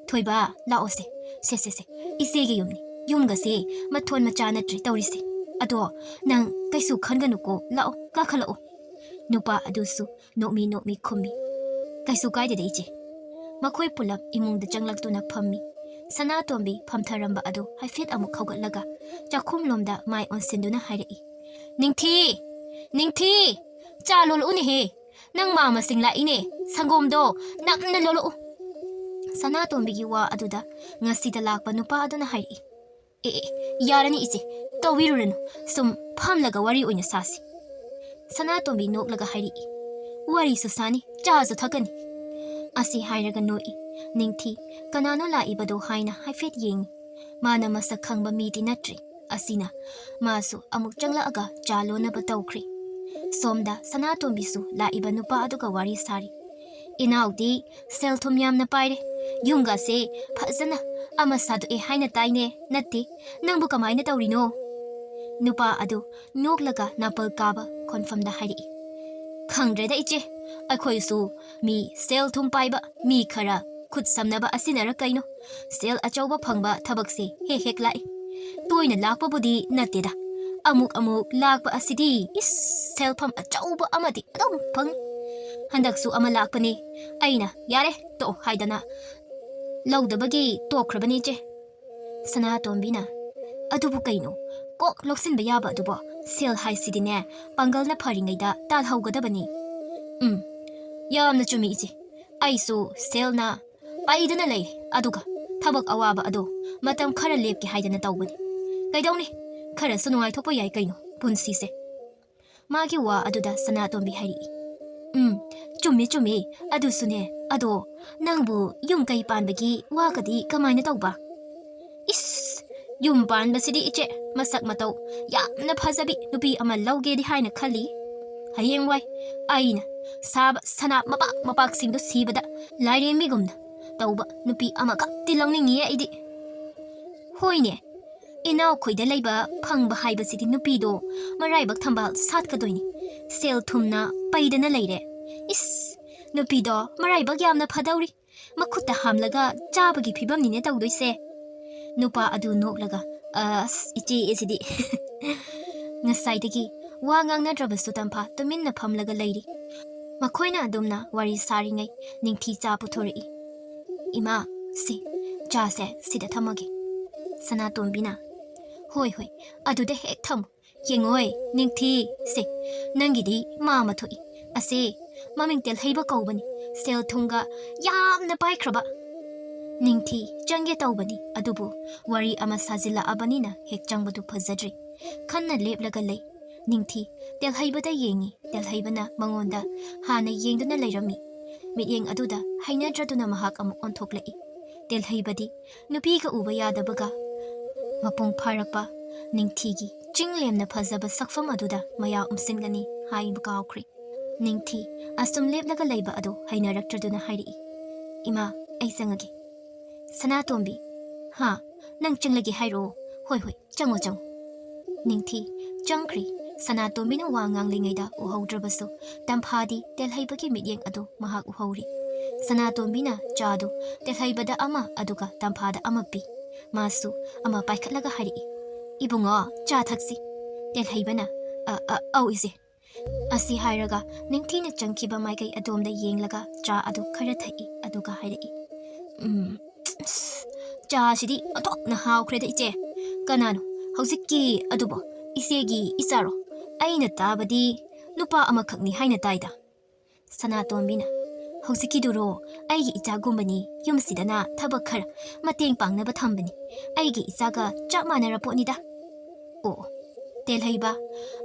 "ꯊꯣꯏꯕ, ꯂꯥꯛꯑꯣꯁꯦ꯫ ꯁꯦ, ꯁꯦ, ꯁꯦ, ꯏꯆꯦꯒꯤ ꯌꯨꯝꯅꯤ꯫ ꯌꯨꯝꯒꯁꯦ ꯃꯊꯣꯟ ꯃꯆꯥ ꯅꯠꯇ꯭ꯔꯦ ꯇꯧꯔꯤꯁꯦ꯫ ꯑꯗꯣ ꯅꯪ ꯀꯩꯁꯨ ꯈꯟꯒꯅꯨꯀꯣ, ꯂꯥꯛꯑꯣ, ꯀꯥꯈꯠꯂꯛꯑꯣ꯫" ꯅꯨꯄꯥ ꯑꯗꯨꯁꯨ ꯅꯣꯛꯃꯤ ꯅꯣꯛꯃꯤ ꯈꯨꯝꯃꯤ, "ꯀꯩꯁꯨ ꯀꯥꯏꯗꯦꯗ ꯏꯆꯦ꯫" ꯃꯈꯣꯏ ꯄꯨꯂꯞ ꯏꯃꯨꯡꯗ ꯆꯪꯂꯛꯇꯨꯅ ꯐꯝꯃꯤ꯫ ꯁꯅꯥꯇꯣꯝꯕꯤ ꯐꯝꯊꯔꯝꯕ ꯑꯗꯨ ꯍꯥꯏꯐꯦꯠ ꯑꯃꯨꯛ ꯍꯧꯒꯠꯂꯒ ꯆꯥꯛꯈꯨꯝꯂꯣꯝꯗ ꯃꯥꯏ ꯑꯣꯟꯁꯤꯟꯗꯨꯅ ꯍꯥꯏꯔꯛꯏ, "ꯅꯤꯡꯊꯤ! ꯅꯤꯡꯊꯤ! ꯆꯥ ꯂꯣꯜꯂꯛꯎꯅꯦꯍꯦ꯫ ꯅꯪ ꯃꯥ ꯃꯁꯤꯡ ꯂꯥꯛꯏꯅꯦ꯫ ꯁꯪꯒꯣꯝꯗꯣ ꯅꯝꯅ ꯂꯣꯜꯂꯛꯎ꯫" ꯁꯅꯥꯇꯣꯝꯕꯤꯒꯤ ꯋꯥ ꯑꯗꯨꯗ ꯉꯁꯤꯗ ꯂꯥꯛꯄ ꯅꯨꯄꯥ ꯑꯗꯨꯅ ꯍꯥꯏꯔꯛꯏ, "ꯑꯦ, ꯑꯦ, ꯌꯥꯔꯅꯤ ꯏꯆꯦ, ꯇꯧꯕꯤꯔꯨꯔꯅꯨ꯫ ꯁꯨꯝ ꯐꯝꯂꯒ ꯋꯥꯔꯤ ꯑꯣꯏꯅ ꯁꯥꯁꯤ꯫" ꯁꯅꯥꯇꯣꯝꯕꯤ ꯅꯣꯛꯂꯒ ꯍꯥꯏꯔꯛꯏ, "ꯋꯥꯔꯤꯁꯨ ꯁꯥꯅꯤ, ꯆꯥꯁꯨ ꯊꯛꯀꯅꯤ꯫" ꯑꯁꯤ ꯍꯥꯏꯔꯒ ꯅꯣꯛꯏ꯫ ꯅꯤꯡꯊꯤ ꯀꯅꯥꯅꯣ ꯂꯥꯛꯏꯕꯗꯣ ꯍꯥꯏꯅ ꯍꯥꯏꯐꯦꯠ ꯌꯦꯡꯏ꯫ ꯃꯥꯅ ꯃꯁꯛ ꯈꯪꯕ ꯃꯤꯗꯤ ꯅꯠꯇ꯭ꯔꯤ꯫ ꯑꯁꯤꯅ ꯃꯥꯁꯨ ꯑꯃꯨꯛ ꯆꯪꯂꯛꯑꯒ ꯆꯥ ꯂꯣꯟꯅꯕ ꯇꯧꯈ꯭ꯔꯦ꯫ ꯁꯣꯝꯗ ꯁꯅꯥꯇꯣꯝꯕꯤꯁꯨ ꯂꯥꯛꯏꯕ ꯅꯨꯄꯥ ꯑꯗꯨꯒ ꯋꯥꯔꯤ ꯁꯥꯔꯤ꯫ "ꯏꯅꯥꯎꯗꯤ ꯁꯦꯜ ꯊꯨꯝ ꯌꯥꯝꯅ ꯄꯥꯏꯔꯦ, ꯌꯨꯝꯒꯁꯦ ꯐꯖꯅ ꯑꯃ ꯁꯥꯗꯣꯛꯑꯦ ꯍꯥꯏꯅ ꯇꯥꯏꯅꯦ, ꯅꯠꯇꯦ? ꯅꯪꯕꯨ ꯀꯃꯥꯏꯅ ꯇꯧꯔꯤꯅꯣ?" ꯅꯨꯄꯥ ꯑꯗꯨ ꯅꯣꯛꯂꯒ ꯅꯥꯄꯜ ꯀꯥꯕ ꯈꯣꯟꯐꯝꯗ ꯍꯥꯏꯔꯛꯏ, "ꯈꯪꯗ꯭ꯔꯦꯗ ꯏꯆꯦ, ꯑꯩꯈꯣꯏꯁꯨ ꯃꯤ ꯁꯦꯜ ꯊꯨꯝ ꯄꯥꯏꯕ ꯃꯤ ꯈꯔ ꯈꯨꯠ ꯁꯝꯅꯕ ꯑꯁꯤꯅꯔ ꯀꯩꯅꯣ, ꯁꯦꯜ ꯑꯆꯧꯕ ꯐꯪꯕ ꯊꯕꯛꯁꯦ ꯍꯦꯛ ꯍꯦꯛ ꯂꯥꯛꯏ꯫ ꯇꯣꯏꯅ ꯂꯥꯛꯄꯕꯨꯗꯤ ꯅꯠꯇꯦꯗ, ꯑꯃꯨꯛ ꯑꯃꯨꯛ ꯂꯥꯛꯄ ꯑꯁꯤꯗꯤ ꯏꯁ, ꯁꯦꯜꯐꯝ ꯑꯆꯧꯕ ꯑꯃꯗꯤ ꯑꯗꯨꯝ ꯐꯪꯏ꯫ ꯍꯟꯗꯛꯁꯨ ꯑꯃ ꯂꯥꯛꯄꯅꯤ, ꯑꯩꯅ "ꯌꯥꯔꯦ, ꯇꯣꯛꯑꯣ" ꯍꯥꯏꯗꯅ ꯂꯧꯗꯕꯒꯤ ꯇꯣꯛꯈ꯭ꯔꯕꯅꯤ, ꯏꯆꯦ꯫ ꯁꯅꯥꯇꯣꯝꯕꯤꯅ, "ꯑꯗꯨꯕꯨ ꯀꯩꯅꯣ, ꯀꯣꯛ ꯂꯧꯁꯤꯟꯕ ꯌꯥꯕ ꯑꯗꯨꯕꯣ? ꯁꯦꯜ ꯍꯥꯏꯁꯤꯗꯤꯅꯦ, ꯄꯥꯡꯒꯜꯅ ꯐꯔꯤꯉꯩꯗ ꯇꯥꯜꯍꯧꯒꯗꯕꯅꯤ꯫ ꯎꯝ, ꯌꯥꯝꯅ ꯆꯨꯝꯃꯤ, ꯏꯆꯦ꯫ ꯑꯩꯁꯨ ꯁꯦꯜꯅ ꯄꯩꯗꯨꯅ ꯂꯩꯔꯦ, ꯑꯗꯨꯒ ꯊꯕꯛ ꯑꯋꯥꯕ ꯑꯗꯣ ꯃꯇꯝ ꯈꯔ ꯂꯦꯞꯀꯦ ꯍꯥꯏꯗꯅ ꯇꯧꯕꯅꯤ꯫ ꯀꯩꯗꯧꯅꯤ, ꯈꯔꯁꯨ ꯅꯨꯡꯉꯥꯏꯊꯣꯛꯄ ꯌꯥꯏ ꯀꯩꯅꯣ ꯄꯨꯟꯁꯤꯁꯦ"꯫ ꯃꯥꯒꯤ ꯋꯥ ꯑꯗꯨꯗ ꯁꯅꯥꯇꯣꯝꯕꯤ ꯍꯥꯏꯔꯛꯏ, "ꯎꯝ, ꯆꯨꯝꯃꯤ, ꯆꯨꯝꯃꯤ꯫ ꯑꯗꯨꯁꯨꯅꯦ, ꯑꯗꯣ ꯅꯪꯕꯨ ꯌꯨꯝ ꯀꯩ ꯄꯥꯟꯕꯒꯤ ꯋꯥꯒꯗꯤ ꯀꯃꯥꯏꯅ ꯇꯧꯕ?" "ꯏꯁ, ꯌꯨꯝ ꯄꯥꯟꯕꯁꯤꯗꯤ ꯏꯆꯦ, ꯃꯁꯛ ꯃꯇꯧ ꯌꯥꯝꯅ ꯐꯖꯕꯤ ꯅꯨꯄꯤ ꯑꯃ ꯂꯧꯒꯦꯗꯤ ꯍꯥꯏꯅ ꯈꯜꯂꯤ꯫ ꯍꯌꯦꯡꯋꯥꯏ ꯑꯩꯅ ꯁꯥꯕ ꯁꯅꯥ ꯃꯄꯥꯛ ꯃꯄꯥꯛꯁꯤꯡꯗꯨ ꯁꯤꯕꯗ ꯂꯥꯏꯔꯦꯝꯕꯤꯒꯨꯝꯅ ꯇꯧꯕ ꯅꯨꯄꯤ ꯑꯃꯈꯛꯇꯤ ꯂꯧꯅꯤꯡꯉꯤꯌꯦ ꯑꯩꯗꯤ"꯫ "ꯍꯣꯏꯅꯦ, ꯏꯅꯥꯎꯈꯣꯏꯗ ꯂꯩꯕ ꯐꯪꯕ ꯍꯥꯏꯕꯁꯤꯗꯤ ꯅꯨꯄꯤꯗꯣ ꯃꯔꯥꯏꯕꯛ ꯊꯝꯕꯥꯜ ꯁꯥꯠꯀꯗꯣꯏꯅꯤ꯫ ꯁꯦꯜ ꯊꯨꯝꯅ ꯄꯩꯗꯅ ꯂꯩꯔꯦ꯫ ꯏꯁ, ꯅꯨꯄꯤꯗꯣ ꯃꯔꯥꯏꯕꯛ ꯌꯥꯝꯅ ꯐꯗꯧꯔꯤ꯫ ꯃꯈꯨꯠꯇ ꯍꯥꯝꯂꯒ ꯆꯥꯕꯒꯤ ꯐꯤꯕꯝꯅꯤꯅꯦ ꯇꯧꯗꯣꯏꯁꯦ"꯫ ꯅꯨꯄꯥ ꯑꯗꯨ ꯅꯣꯛꯂꯒ, "ꯑꯁ, ꯏꯆꯦ ꯑꯁꯤꯗꯤ"꯫ ꯉꯁꯥꯏꯗꯒꯤ ꯋꯥ ꯉꯥꯡꯅꯗ꯭ꯔꯕꯁꯨ ꯇꯝꯐꯥ ꯇꯨꯃꯤꯟꯅ ꯐꯝꯂꯒ ꯂꯩꯔꯤ꯫ ꯃꯈꯣꯏꯅ ꯑꯗꯨꯝꯅ ꯋꯥꯔꯤ ꯁꯥꯔꯤꯉꯩ ꯅꯤꯡꯊꯤ ꯆꯥ ꯄꯨꯊꯣꯔꯛꯏ꯫ "ꯏꯃꯥ, ꯁꯤ ꯆꯥꯁꯦ ꯁꯤꯗ ꯊꯝꯃꯒꯦ"꯫ ꯁꯅꯥꯇꯣꯝꯕꯤꯅ, "ꯍꯣꯏ, ꯍꯣꯏ, ꯑꯗꯨꯗ ꯍꯦꯛ ꯊꯝꯃꯨ꯫ ꯌꯦꯡꯉꯣꯏ, ꯅꯤꯡꯊꯤ, ꯁꯦ, ꯅꯪꯒꯤꯗꯤ ꯃꯥ ꯑꯃ ꯊꯣꯛꯏ꯫ ꯑꯁꯦ, ꯃꯃꯤꯡ ꯇꯦꯜꯍꯩꯕ ꯀꯧꯕꯅꯤ, ꯁꯦꯜ ꯊꯨꯝꯒ ꯌꯥꯝꯅ ꯄꯥꯏꯈ꯭ꯔꯕ"꯫ ꯅꯤꯡꯊꯤ ꯆꯪꯒꯦ ꯇꯧꯕꯅꯤ, ꯑꯗꯨꯕꯨ ꯋꯥꯔꯤ ꯑꯃ ꯁꯥꯖꯤꯜꯂꯛꯑꯕꯅꯤꯅ ꯍꯦꯛ ꯆꯪꯕꯗꯨ ꯐꯖꯗ꯭ꯔꯦ꯫ ꯈꯟꯅ ꯂꯦꯞꯂꯒ ꯂꯩ꯫ ꯅꯤꯡꯊꯤ ꯇꯦꯜꯍꯩꯕꯗ ꯌꯦꯡꯉꯤ꯫ ꯇꯦꯜꯍꯩꯕꯅ ꯃꯉꯣꯟꯗ ꯍꯥꯟꯅ ꯌꯦꯡꯗꯨꯅ ꯂꯩꯔꯝꯃꯤ꯫ ꯃꯤꯠꯌꯦꯡ ꯑꯗꯨꯗ ꯍꯩꯅꯗ꯭ꯔꯗꯨꯅ ꯃꯍꯥꯛ ꯑꯃꯨꯛ ꯑꯣꯟꯊꯣꯛꯂꯛꯏ꯫ ꯇꯦꯜꯍꯩꯕꯗꯤ ꯅꯨꯄꯤꯒ ꯎꯕ ꯌꯥꯗꯕꯒ ꯃꯄꯨꯡ ꯐꯥꯔꯛꯄ ꯅꯤꯡꯊꯤꯒꯤ ꯆꯤꯡ ꯂꯦꯝꯅ ꯐꯖꯕ ꯁꯛꯐꯝ ꯑꯗꯨꯗ ꯃꯌꯥ ꯎꯝꯁꯤꯟꯒꯅꯤ ꯍꯥꯏꯕ ꯀꯥꯎꯈ꯭ꯔꯦ꯫ ꯅꯤꯡꯊꯤ ꯑꯁꯨꯝ ꯂꯦꯞꯂꯒ ꯂꯩꯕ ꯑꯗꯨ ꯍꯩꯅꯔꯛꯇ꯭ꯔꯗꯨꯅ ꯍꯥꯏꯔꯛꯏ, "ꯏꯃꯥ, ꯑꯩ ꯆꯪꯉꯒꯦ"꯫ ꯁꯅꯥꯇꯣꯝꯕꯤ, "ꯍꯥ, ꯅꯪ ꯆꯪꯂꯒꯦ ꯍꯥꯏꯔꯣ? ꯍꯣꯏ, ꯍꯣꯏ, ꯆꯪꯉꯣ, ꯆꯪꯉꯣ"꯫ ꯅꯤꯡꯊꯤ ꯆꯪꯈ꯭ꯔꯦ꯫ ꯁꯅꯥꯇꯣꯝꯕꯤꯅ ꯋꯥ ꯉꯥꯡꯂꯤꯉꯩꯗ ꯎꯍꯧꯗ꯭ꯔꯕꯁꯨ, ꯇꯝꯐꯥꯗꯤ ꯇꯦꯜꯍꯩꯕꯒꯤ ꯃꯤꯠꯌꯦꯡ ꯑꯗꯨ ꯃꯍꯥꯛ ꯎꯍꯧꯔꯤ꯫ ꯁꯅꯥꯇꯣꯝꯕꯤꯅ ꯆꯥꯗꯨ ꯇꯦꯜꯍꯩꯕꯗ ꯑꯃ ꯑꯗꯨꯒ ꯇꯝꯐꯥꯗ ꯑꯃ ꯄꯤ꯫ ꯃꯥꯁꯨ ꯑꯃ ꯄꯥꯏꯈꯠꯂꯒ ꯍꯥꯏꯔꯛꯏ, "ꯏꯕꯨꯡꯉꯣ, ꯆꯥ ꯊꯛꯁꯤ꯫" ꯇꯦꯜꯍꯩꯕꯅ, "ꯑ, ꯑ, ꯑꯧ, ꯏꯆꯦ꯫" ꯑꯁꯤ ꯍꯥꯏꯔꯒ ꯅꯤꯡꯊꯤꯅ ꯆꯪꯈꯤꯕ ꯃꯥꯏꯀꯩ ꯑꯗꯣꯝꯗ ꯌꯦꯡꯂꯒ ꯆꯥ ꯑꯗꯨ ꯈꯔ ꯊꯛꯏ, ꯑꯗꯨꯒ ꯍꯥꯏꯔꯛꯏ, "ꯎꯝ, ꯑꯁ, ꯆꯥꯁꯤꯗꯤ ꯑꯣꯟꯊꯣꯛꯅ ꯍꯥꯎꯈ꯭ꯔꯦꯗ, ꯏꯆꯦ꯫ ꯀꯅꯥꯅꯣ ꯍꯧꯖꯤꯛꯀꯤ ꯑꯗꯨꯕꯣ? ꯏꯆꯦꯒꯤ ꯏꯆꯥꯔꯣ? ꯑꯩꯅ ꯇꯥꯕꯗꯤ ꯅꯨꯄꯥ ꯑꯃꯈꯛꯅꯤ ꯍꯥꯏꯅ ꯇꯥꯏꯗ꯫" ꯁꯅꯥꯇꯣꯝꯕꯤꯅ, "ꯍꯧꯖꯤꯛꯀꯤꯗꯨꯔꯣ? ꯑꯩꯒꯤ ꯏꯆꯥꯒꯨꯝꯕꯅꯤ, ꯌꯨꯝꯁꯤꯗꯅ ꯊꯕꯛ ꯈꯔ ꯃꯇꯦꯡ ꯄꯥꯡꯅꯕ ꯊꯝꯕꯅꯤ꯫ ꯑꯩꯒꯤ ꯏꯆꯥꯒ ꯆꯞ ꯃꯥꯟꯅꯔ ꯄꯣꯠꯅꯤꯗ꯫" ꯑꯣ, ꯇꯦꯜꯍꯩꯕ꯫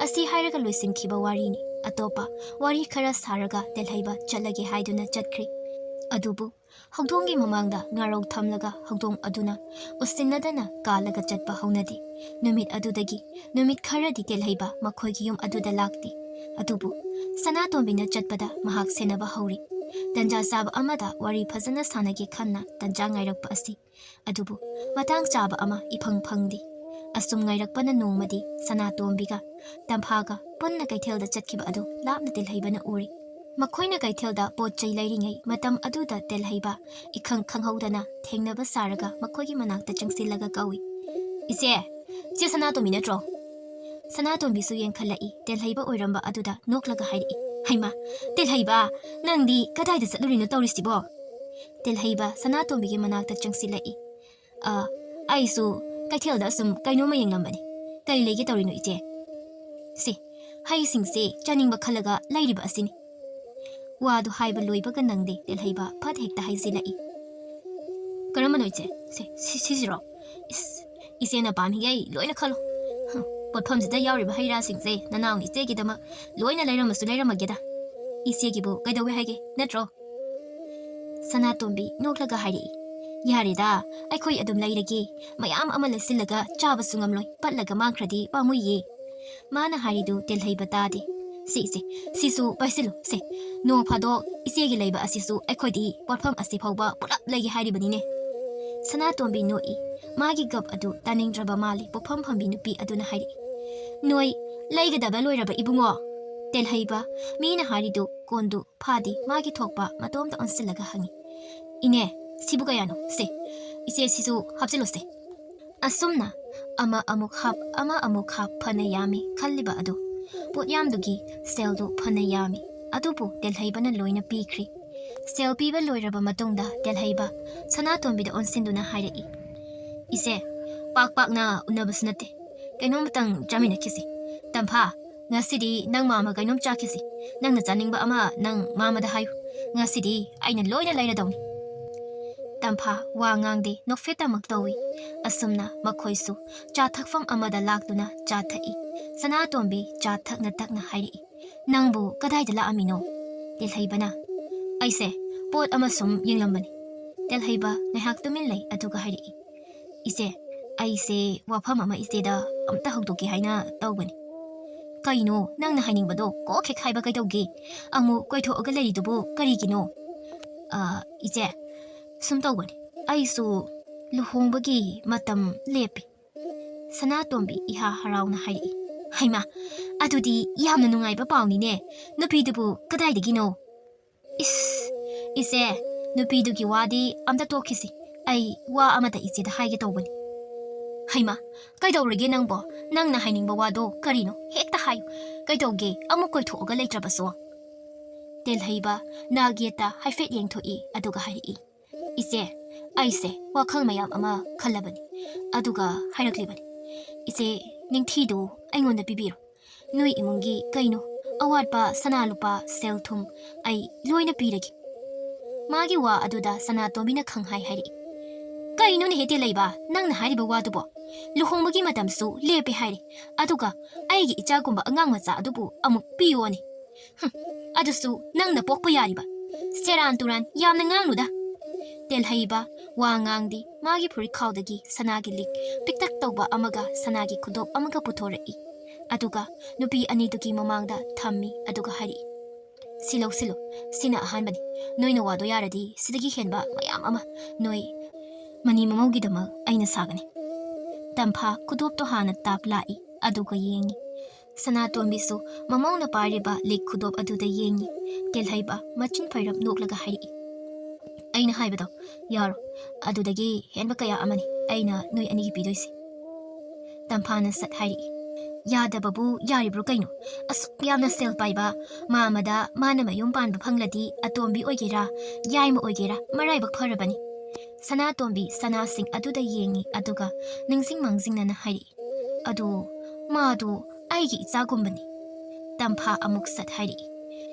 ꯑꯁꯤ ꯍꯥꯏꯔꯒ ꯂꯣꯏꯁꯤꯟꯈꯤꯕ ꯋꯥꯔꯤꯅꯤ꯫ ꯑꯇꯣꯞꯄ ꯋꯥꯔꯤ ꯈꯔ ꯁꯥꯔꯒ ꯇꯦꯜꯍꯩꯕ ꯆꯠꯂꯒꯦ ꯍꯥꯏꯗꯨꯅ ꯆꯠꯈ꯭ꯔꯤ꯫ ꯑꯗꯨꯕꯨ ꯍꯧꯗꯣꯡꯒꯤ ꯃꯃꯥꯡꯗ ꯉꯥꯔꯧ ꯊꯝꯂꯒ ꯍꯧꯗꯣꯡ ꯑꯗꯨꯅ ꯎꯁꯤꯟꯅꯗꯅ ꯀꯥꯜꯂꯒ ꯆꯠꯄ ꯍꯧꯅꯗꯦ꯫ ꯅꯨꯃꯤꯠ ꯑꯗꯨꯗꯒꯤ ꯅꯨꯃꯤꯠ ꯈꯔꯗꯤ ꯇꯦꯜꯍꯩꯕ ꯃꯈꯣꯏꯒꯤ ꯌꯨꯝ ꯑꯗꯨꯗ ꯂꯥꯛꯇꯦ꯫ ꯑꯗꯨꯕꯨ ꯁꯅꯥꯇꯣꯝꯕꯤꯅ ꯆꯠꯄꯗ ꯃꯍꯥꯛ ꯁꯦꯟꯅꯕ ꯍꯧꯔꯤ꯫ ꯇꯟꯖꯥ ꯆꯥꯕ ꯑꯃꯗ ꯋꯥꯔꯤ ꯐꯖꯅ ꯁꯥꯟꯅꯒꯦ ꯈꯟꯅ ꯇꯟꯖꯥ ꯉꯥꯏꯔꯛꯄ ꯑꯁꯤ꯫ ꯑꯗꯨꯕꯨ ꯃꯇꯥꯡ ꯆꯥꯕ ꯑꯃ ꯏꯐꯪ ꯐꯪꯗꯦ꯫ ꯑꯁꯨꯝ ꯉꯥꯏꯔꯛꯄꯅ ꯅꯣꯡꯃꯗꯤ ꯁꯅꯥꯇꯣꯝꯕꯤꯒ ꯇꯝꯐꯥꯒ ꯄꯨꯟꯅ ꯀꯩꯊꯦꯜꯗ ꯆꯠꯈꯤꯕ ꯑꯗꯨ ꯂꯥꯞꯅ ꯇꯦꯜꯍꯩꯕꯅ ꯎꯔꯤ꯫ ꯃꯈꯣꯏꯅ ꯀꯩꯊꯦꯜꯗ ꯄꯣꯠ ꯆꯩ ꯂꯩꯔꯤꯉꯩ ꯃꯇꯝ ꯑꯗꯨꯗ ꯇꯦꯜꯍꯩꯕ ꯏꯈꯪ ꯈꯪꯍꯧꯗꯅ ꯊꯦꯡꯅꯕ ꯁꯥꯔꯒ ꯃꯈꯣꯏꯒꯤ ꯃꯅꯥꯛꯇ ꯆꯪꯁꯤꯜꯂꯒ ꯀꯧꯏ, "ꯏꯆꯦ, ꯏꯆꯦ ꯁꯅꯥꯇꯣꯝꯕꯤ ꯅꯠꯇ꯭ꯔꯣ?" ꯁꯅꯥꯇꯣꯝꯕꯤꯁꯨ ꯌꯦꯡꯈꯠꯂꯛꯏ꯫ ꯇꯦꯜꯍꯩꯕ ꯑꯣꯏꯔꯝꯕ ꯑꯗꯨꯗ ꯅꯣꯛꯂꯒ ꯍꯥꯏꯔꯛꯏ, "ꯍꯩꯃꯥ, ꯇꯦꯜꯍꯩꯕ, ꯅꯪꯗꯤ ꯀꯗꯥꯏꯗ ꯆꯠꯂꯨꯔꯤꯅꯣ ꯇꯧꯔꯤꯁꯤꯕꯣ?" ꯇꯦꯜꯍꯩꯕ ꯁꯅꯥꯇꯣꯝꯕꯤꯒꯤ ꯃꯅꯥꯛꯇ ꯆꯪꯁꯤꯜꯂꯛꯏ꯫ "ꯑ, ꯑꯩꯁꯨ ꯀꯩꯊꯦꯜꯗ ꯑꯁꯨꯝ ꯀꯩꯅꯣꯝꯃ ꯌꯦꯡꯂꯝꯕꯅꯤ꯫ ꯀꯔꯤ ꯂꯩꯒꯦ ꯇꯧꯔꯤꯅꯣ, ꯏꯆꯦ?" "ꯁꯤ, ꯍꯩꯁꯤꯡꯁꯦ ꯆꯥꯅꯤꯡꯕ ꯈꯜꯂꯒ ꯂꯩꯔꯤꯕ ꯑꯁꯤꯅꯤ꯫" ꯋꯥꯗꯨ ꯍꯥꯏꯕ ꯂꯣꯏꯕꯒ ꯅꯪꯗꯦ, ꯇꯦꯜꯍꯩꯕ ꯐꯠ ꯍꯦꯛꯇ ꯍꯥꯏꯖꯤꯜꯂꯛꯏ꯫ "ꯀꯔꯝꯕꯅꯣ, ꯏꯆꯦ? ꯁꯤ, ꯁꯤ, ꯁꯤꯁꯤꯔꯣ? ꯏꯁ, ꯏꯆꯦꯅ ꯄꯥꯝꯃꯤꯈꯩ ꯂꯣꯏꯅ ꯈꯜꯂꯣ꯫ ꯍꯝ, ꯄꯣꯠꯐꯝꯁꯤꯗ ꯌꯥꯎꯔꯤꯕ ꯍꯩ ꯔꯥꯁꯤꯡꯁꯦ ꯅꯅꯥꯎꯅ ꯏꯆꯦꯒꯤꯗꯃꯛ ꯂꯣꯏꯅ ꯂꯩꯔꯝꯃꯁꯨ ꯂꯩꯔꯝꯃꯒꯦꯗ꯫ ꯏꯆꯦꯒꯤꯕꯨ ꯀꯩꯗꯧꯋꯦ ꯍꯥꯏꯒꯦ, ꯅꯠꯇ꯭ꯔꯣ?" ꯁꯅꯥꯇꯣꯝꯕꯤ ꯅꯣꯛꯂꯒ ꯍꯥꯏꯔꯛꯏ, "ꯌꯥꯔꯦꯗ, ꯑꯩꯈꯣꯏ ꯑꯗꯨꯝ ꯂꯩꯔꯒꯦ꯫ ꯃꯌꯥꯝ ꯑꯃ ꯂꯩꯁꯤꯜꯂꯒ ꯆꯥꯕꯁꯨ ꯉꯝꯂꯣꯏ, ꯄꯠꯂꯒ ꯃꯥꯡꯈ꯭ꯔꯗꯤ ꯄꯥꯝꯃꯨꯏꯌꯦ꯫" ꯃꯥꯅ ꯍꯥꯏꯔꯤꯗꯨ ꯇꯦꯜꯍꯩꯕ ꯇꯥꯗꯦ꯫ "ꯁꯤ ꯏꯆꯦ, ꯁꯤꯁꯨ ꯄꯥꯏꯁꯤꯜꯂꯨ ꯁꯦ꯫ ꯅꯣꯡ ꯐꯥꯗꯣꯛ ꯏꯆꯦꯒꯤ ꯂꯩꯕ ꯑꯁꯤꯁꯨ ꯑꯩꯈꯣꯏꯗꯤ ꯄꯣꯠꯐꯝ ꯑꯁꯤ ꯐꯥꯎꯕ ꯄꯨꯂꯞ ꯂꯩꯒꯦ ꯍꯥꯏꯔꯤꯕꯅꯤꯅꯦ꯫" ꯁꯅꯥꯇꯣꯝꯕꯤ ꯅꯣꯛꯏ꯫ ꯃꯥꯒꯤ ꯒꯞ ꯑꯗꯨ ꯇꯥꯅꯤꯡꯗ꯭ꯔꯕ ꯃꯥꯜꯂꯤ꯫ ꯄꯣꯠꯐꯝ ꯐꯝꯕꯤ ꯅꯨꯄꯤ ꯑꯗꯨꯅ ꯍꯥꯏꯔꯛꯏ, "ꯅꯣꯏ ꯂꯩꯒꯗꯕ ꯂꯣꯏꯔꯕ ꯏꯕꯨꯡꯉꯣ?" ꯇꯦꯜꯍꯩꯕ ꯃꯤꯅ ꯍꯥꯏꯔꯤꯗꯨ ꯀꯣꯟꯗꯨ ꯐꯥꯗꯦ, ꯃꯥꯒꯤ ꯊꯣꯛꯄ ꯃꯇꯣꯝꯇ ꯑꯣꯟꯁꯤꯜꯂꯒ ꯍꯪꯉꯤ꯫ "ꯏꯅꯦ, ꯁꯤꯕꯨ ꯀꯌꯥꯅꯣ? ꯁꯦ, ꯏꯆꯦꯁꯤꯁꯨ ꯍꯥꯞꯆꯤꯜꯂꯨꯁꯦ꯫" ꯑꯁꯨꯝꯅ ꯑꯃ ꯑꯃꯨꯛ ꯍꯥꯞ, ꯑꯃ ꯑꯃꯨꯛ ꯍꯥꯞ ꯐꯅ ꯌꯥꯝꯃꯤ ꯈꯜꯂꯤꯕ ꯑꯗꯨ, ꯄꯣꯠꯌꯥꯝꯗꯨꯒꯤ ꯁꯦꯜꯗꯨ ꯐꯅ ꯌꯥꯝꯃꯤ, ꯑꯗꯨꯕꯨ ꯇꯦꯜꯍꯩꯕꯅ ꯂꯣꯏꯅ ꯄꯤꯈ꯭ꯔꯤ꯫ ꯁꯦꯜ ꯄꯤꯕ ꯂꯣꯏꯔꯕ ꯃꯇꯨꯡꯗ ꯇꯦꯜꯍꯩꯕ ꯁꯅꯥꯇꯣꯝꯕꯤꯗ ꯑꯣꯟꯁꯤꯟꯗꯨꯅ ꯍꯥꯏꯔꯛꯏ, "ꯏꯆꯦ, ꯄꯥꯛ ꯄꯥꯛꯅ ꯎꯅꯕꯁꯨ ꯅꯠꯇꯦ, ꯀꯩꯅꯣꯝꯇꯪ ꯆꯥꯃꯤꯟꯅꯈꯤꯁꯤ꯫ ꯇꯝꯐꯥ, ꯉꯁꯤꯗꯤ ꯅꯪ ꯃꯥꯃ ꯀꯩꯅꯣꯝ ꯆꯥꯈꯤꯁꯤ꯫ ꯅꯪꯅ ꯆꯥꯅꯤꯡꯕ ꯑꯃ ꯅꯪ ꯃꯥꯃꯗ ꯍꯥꯏꯌꯨ꯫ ꯉꯁꯤꯗꯤ ꯑꯩꯅ ꯂꯣꯏꯅ ꯂꯩꯔꯗꯧꯅꯤ꯫" ꯇꯝꯐꯥ ꯋꯥ ꯉꯥꯡꯗꯦ, ꯅꯣꯛꯐꯦꯠꯇꯃꯛ ꯇꯧꯏ꯫ ꯑꯁꯨꯝꯅ ꯃꯈꯣꯏꯁꯨ ꯆꯥ ꯊꯛꯐꯝ ꯑꯃꯗ ꯂꯥꯛꯇꯨꯅ ꯆꯥ ꯊꯛꯏ꯫ ꯁꯅꯥꯇꯣꯝꯕꯤ ꯆꯥ ꯊꯛꯅ ꯊꯛꯅ ꯍꯥꯏꯔꯛꯏ, "ꯅꯪꯕꯨ ꯀꯗꯥꯏꯗ ꯂꯥꯛꯑꯝꯃꯤꯅꯣ?" ꯇꯦꯜꯍꯩꯕꯅ, "ꯑꯩꯁꯦ ꯄꯣꯠ ꯑꯃ ꯁꯨꯝ ꯌꯦꯡꯂꯝꯕꯅꯤ꯫" ꯇꯦꯜꯍꯩꯕ ꯉꯥꯏꯍꯥꯛ ꯇꯨꯃꯤꯟ ꯂꯩ, ꯑꯗꯨꯒ ꯍꯥꯏꯔꯛꯏ, "ꯏꯆꯦ, ꯑꯩꯁꯦ ꯋꯥꯐꯝ ꯑꯃ ꯏꯆꯦꯗ ꯑꯝꯇ ꯍꯧꯗꯣꯛꯀꯦ ꯍꯥꯏꯅ ꯇꯧꯕꯅꯤ꯫" "ꯀꯩꯅꯣ ꯅꯪꯅ ꯍꯥꯏꯅꯤꯡꯕꯗꯣ? ꯀꯣꯛ ꯍꯦꯛ ꯍꯥꯏꯕ ꯀꯩꯗꯧꯒꯦ? ꯑꯃꯨꯛ ꯀꯣꯏꯊꯣꯛꯑꯒ ꯂꯩꯔꯤꯗꯨꯕꯨ ꯀꯔꯤꯒꯤꯅꯣ?" "ꯑ, ꯏꯆꯦ, ꯁꯨꯝ ꯇꯧꯕꯅꯤ, ꯑꯩꯁꯨ ꯂꯨꯍꯣꯡꯕꯒꯤ ꯃꯇꯝ ꯂꯦꯞꯄꯤ꯫" ꯁꯅꯥꯇꯣꯝꯕꯤ ꯏꯍꯥ ꯍꯔꯥꯎꯅ ꯍꯥꯏꯔꯛꯏ, "ꯍꯩꯃꯥ, ꯑꯗꯨꯗꯤ ꯌꯥꯝꯅ ꯅꯨꯡꯉꯥꯏꯕ ꯄꯥꯎꯅꯤꯅꯦ꯫ ꯅꯨꯄꯤꯗꯨꯕꯨ ꯀꯗꯥꯏꯗꯒꯤꯅꯣ?" "ꯏꯁ, ꯏꯆꯦ, ꯅꯨꯄꯤꯗꯨꯒꯤ ꯋꯥꯗꯤ ꯑꯝꯇ ꯇꯣꯛꯈꯤꯁꯤ꯫ ꯑꯩ ꯋꯥ ꯑꯃꯇ ꯏꯆꯦꯗ ꯍꯥꯏꯒꯦ ꯇꯧꯕꯅꯤ꯫" "ꯍꯩꯃꯥ, ꯀꯩꯗꯧꯔꯒꯦ ꯅꯪꯕꯣ? ꯅꯪꯅ ꯍꯥꯏꯅꯤꯡꯕ ꯋꯥꯗꯣ ꯀꯔꯤꯅꯣ? ꯍꯦꯛꯇ ꯍꯥꯏꯌꯨ꯫ ꯀꯩꯗꯧꯒꯦ, ꯑꯃꯨꯛ ꯀꯣꯏꯊꯣꯛꯑꯒ ꯂꯩꯇ꯭ꯔꯕꯁꯨ?" ꯇꯦꯜꯍꯩꯕ ꯅꯥꯒꯦꯠꯇ ꯍꯥꯏꯐꯦꯠ ꯌꯦꯡꯊꯣꯛꯏ, ꯑꯗꯨꯒ ꯍꯥꯏꯔꯛꯏ, "ꯏꯆꯦ, ꯑꯩꯁꯦ ꯋꯥꯈꯜ ꯃꯌꯥꯝ ꯑꯃ ꯈꯜꯂꯕꯅꯤ, ꯑꯗꯨꯒ ꯍꯥꯏꯔꯛꯂꯤꯕꯅꯤ꯫ ꯏꯆꯦ, ꯅꯤꯡꯊꯤꯗꯨ ꯑꯩꯉꯣꯟꯗ ꯄꯤꯕꯤꯔꯣ꯫ ꯅꯣꯏ ꯏꯃꯨꯡꯒꯤ ꯀꯩꯅꯣ, ꯑꯋꯥꯠꯄ ꯁꯅꯥ ꯂꯨꯄꯥ, ꯁꯦꯜ ꯊꯨꯝ ꯑꯩ ꯂꯣꯏꯅ ꯄꯤꯔꯒꯦ꯫" ꯃꯥꯒꯤ ꯋꯥ ꯑꯗꯨꯗ ꯁꯅꯥꯇꯣꯝꯕꯤꯅ ꯈꯪꯍꯥꯏ ꯍꯥꯏꯔꯛꯏ, "ꯀꯩꯅꯣꯅꯦꯍꯦ ꯇꯦꯜꯍꯩꯕ, ꯅꯪꯅ ꯍꯥꯏꯔꯤꯕ ꯋꯥꯗꯨꯕꯣ? ꯂꯨꯍꯣꯡꯕꯒꯤ ꯃꯇꯝꯁꯨ ꯂꯦꯞꯄꯦ ꯍꯥꯏꯔꯦ, ꯑꯗꯨꯒ ꯑꯩꯒꯤ ꯏꯆꯥꯒꯨꯝꯕ ꯑꯉꯥꯡ ꯃꯆꯥ ꯑꯗꯨꯕꯨ ꯑꯃꯨꯛ ꯄꯤꯌꯣꯅꯦ꯫ ꯍꯨꯝ, ꯑꯗꯨꯁꯨ ꯅꯪꯅ ꯄꯣꯛꯄ ꯌꯥꯔꯤꯕ꯫ ꯁꯦꯔꯥꯟ ꯇꯨꯔꯥꯟ ꯌꯥꯝꯅ ꯉꯥꯡꯅꯨꯗ꯫" ꯇꯦꯜꯍꯩꯕ ꯋꯥ ꯉꯥꯡꯗꯦ, ꯃꯥꯒꯤ ꯐꯨꯔꯤꯠꯈꯥꯎꯗꯒꯤ ꯁꯅꯥꯒꯤ ꯂꯤꯛ ꯄꯤꯛꯇꯛ ꯇꯧꯕ ꯑꯃꯒ ꯁꯅꯥꯒꯤ ꯈꯨꯗꯣꯞ ꯑꯃꯒ ꯄꯨꯊꯣꯔꯛꯏ꯫ ꯑꯗꯨꯒ ꯅꯨꯄꯤ ꯑꯅꯤꯗꯨꯒꯤ ꯃꯃꯥꯡꯗ ꯊꯝꯃꯤ, ꯑꯗꯨꯒ ꯍꯥꯏꯔꯛꯏ, "ꯁꯤ ꯂꯧꯁꯤꯜꯂꯨ, ꯁꯤꯅ ꯑꯍꯥꯟꯕꯅꯤ꯫ ꯅꯣꯏꯅ ꯋꯥꯗꯣ ꯌꯥꯔꯗꯤ ꯁꯤꯗꯒꯤ ꯍꯦꯟꯕ ꯃꯌꯥꯝ ꯑꯃ ꯅꯣꯏ ꯃꯅꯤ ꯃꯃꯧꯒꯤꯗꯃꯛ ꯑꯩꯅ ꯁꯥꯒꯅꯤ꯫" ꯇꯝꯐꯥ ꯈꯨꯗꯣꯞꯇꯣ ꯍꯥꯟꯅ ꯇꯥꯞ ꯂꯥꯛꯏ, ꯑꯗꯨꯒ ꯌꯦꯡꯉꯤ꯫ ꯁꯅꯥꯇꯣꯝꯕꯤꯁꯨ ꯃꯃꯧꯅ ꯄꯥꯏꯔꯤꯕ ꯂꯤꯛ ꯈꯨꯗꯣꯞ ꯑꯗꯨꯗ ꯌꯦꯡꯉꯤ꯫ ꯇꯦꯜꯍꯩꯕ ꯃꯆꯤꯟ ꯐꯩꯔꯞ ꯅꯣꯛꯂꯒ ꯍꯥꯏꯔꯛꯏ, "ꯑꯩꯅ ꯍꯥꯏꯕꯗꯣ ꯌꯥꯔꯣ, ꯑꯗꯨꯗꯒꯤ ꯍꯦꯟꯕ ꯀꯌꯥ ꯑꯃꯅꯤ ꯑꯩꯅ ꯅꯣꯏ ꯑꯅꯤꯒꯤ ꯄꯤꯗꯣꯏꯁꯦ꯫" ꯇꯝꯐꯥꯅ ꯁꯠ ꯍꯥꯏꯔꯛꯏ, "ꯌꯥꯗꯕꯕꯨ ꯌꯥꯔꯤꯕ꯭ꯔꯣ ꯀꯩꯅꯣ? ꯑꯁꯨꯛ ꯌꯥꯝꯅ ꯁꯦꯜ ꯄꯥꯏꯕ ꯃꯥꯃꯗ ꯃꯥꯅ ꯃꯌꯨꯝ ꯄꯥꯟꯕ ꯐꯪꯂꯗꯤ ꯑꯇꯣꯝꯕꯤ ꯑꯣꯏꯒꯦꯔꯥ, ꯌꯥꯏꯃ ꯑꯣꯏꯒꯦꯔꯥ, ꯃꯔꯥꯏꯕꯛ ꯐꯔꯕꯅꯤ꯫" ꯁꯅꯥꯇꯣꯝꯕꯤ ꯁꯅꯥꯁꯤꯡ ꯑꯗꯨꯗ ꯌꯦꯡꯉꯤ, ꯑꯗꯨꯒ ꯅꯤꯡꯁꯤꯡ ꯃꯥꯡꯖꯤꯡꯅꯅ ꯍꯥꯏꯔꯛꯏ, "ꯑꯗꯨ ꯃꯥꯗꯨ ꯑꯩꯒꯤ ꯏꯆꯥꯒꯨꯝꯕꯅꯤ꯫" ꯇꯝꯐꯥ ꯑꯃꯨꯛ ꯁꯠ ꯍꯥꯏꯔꯛꯏ,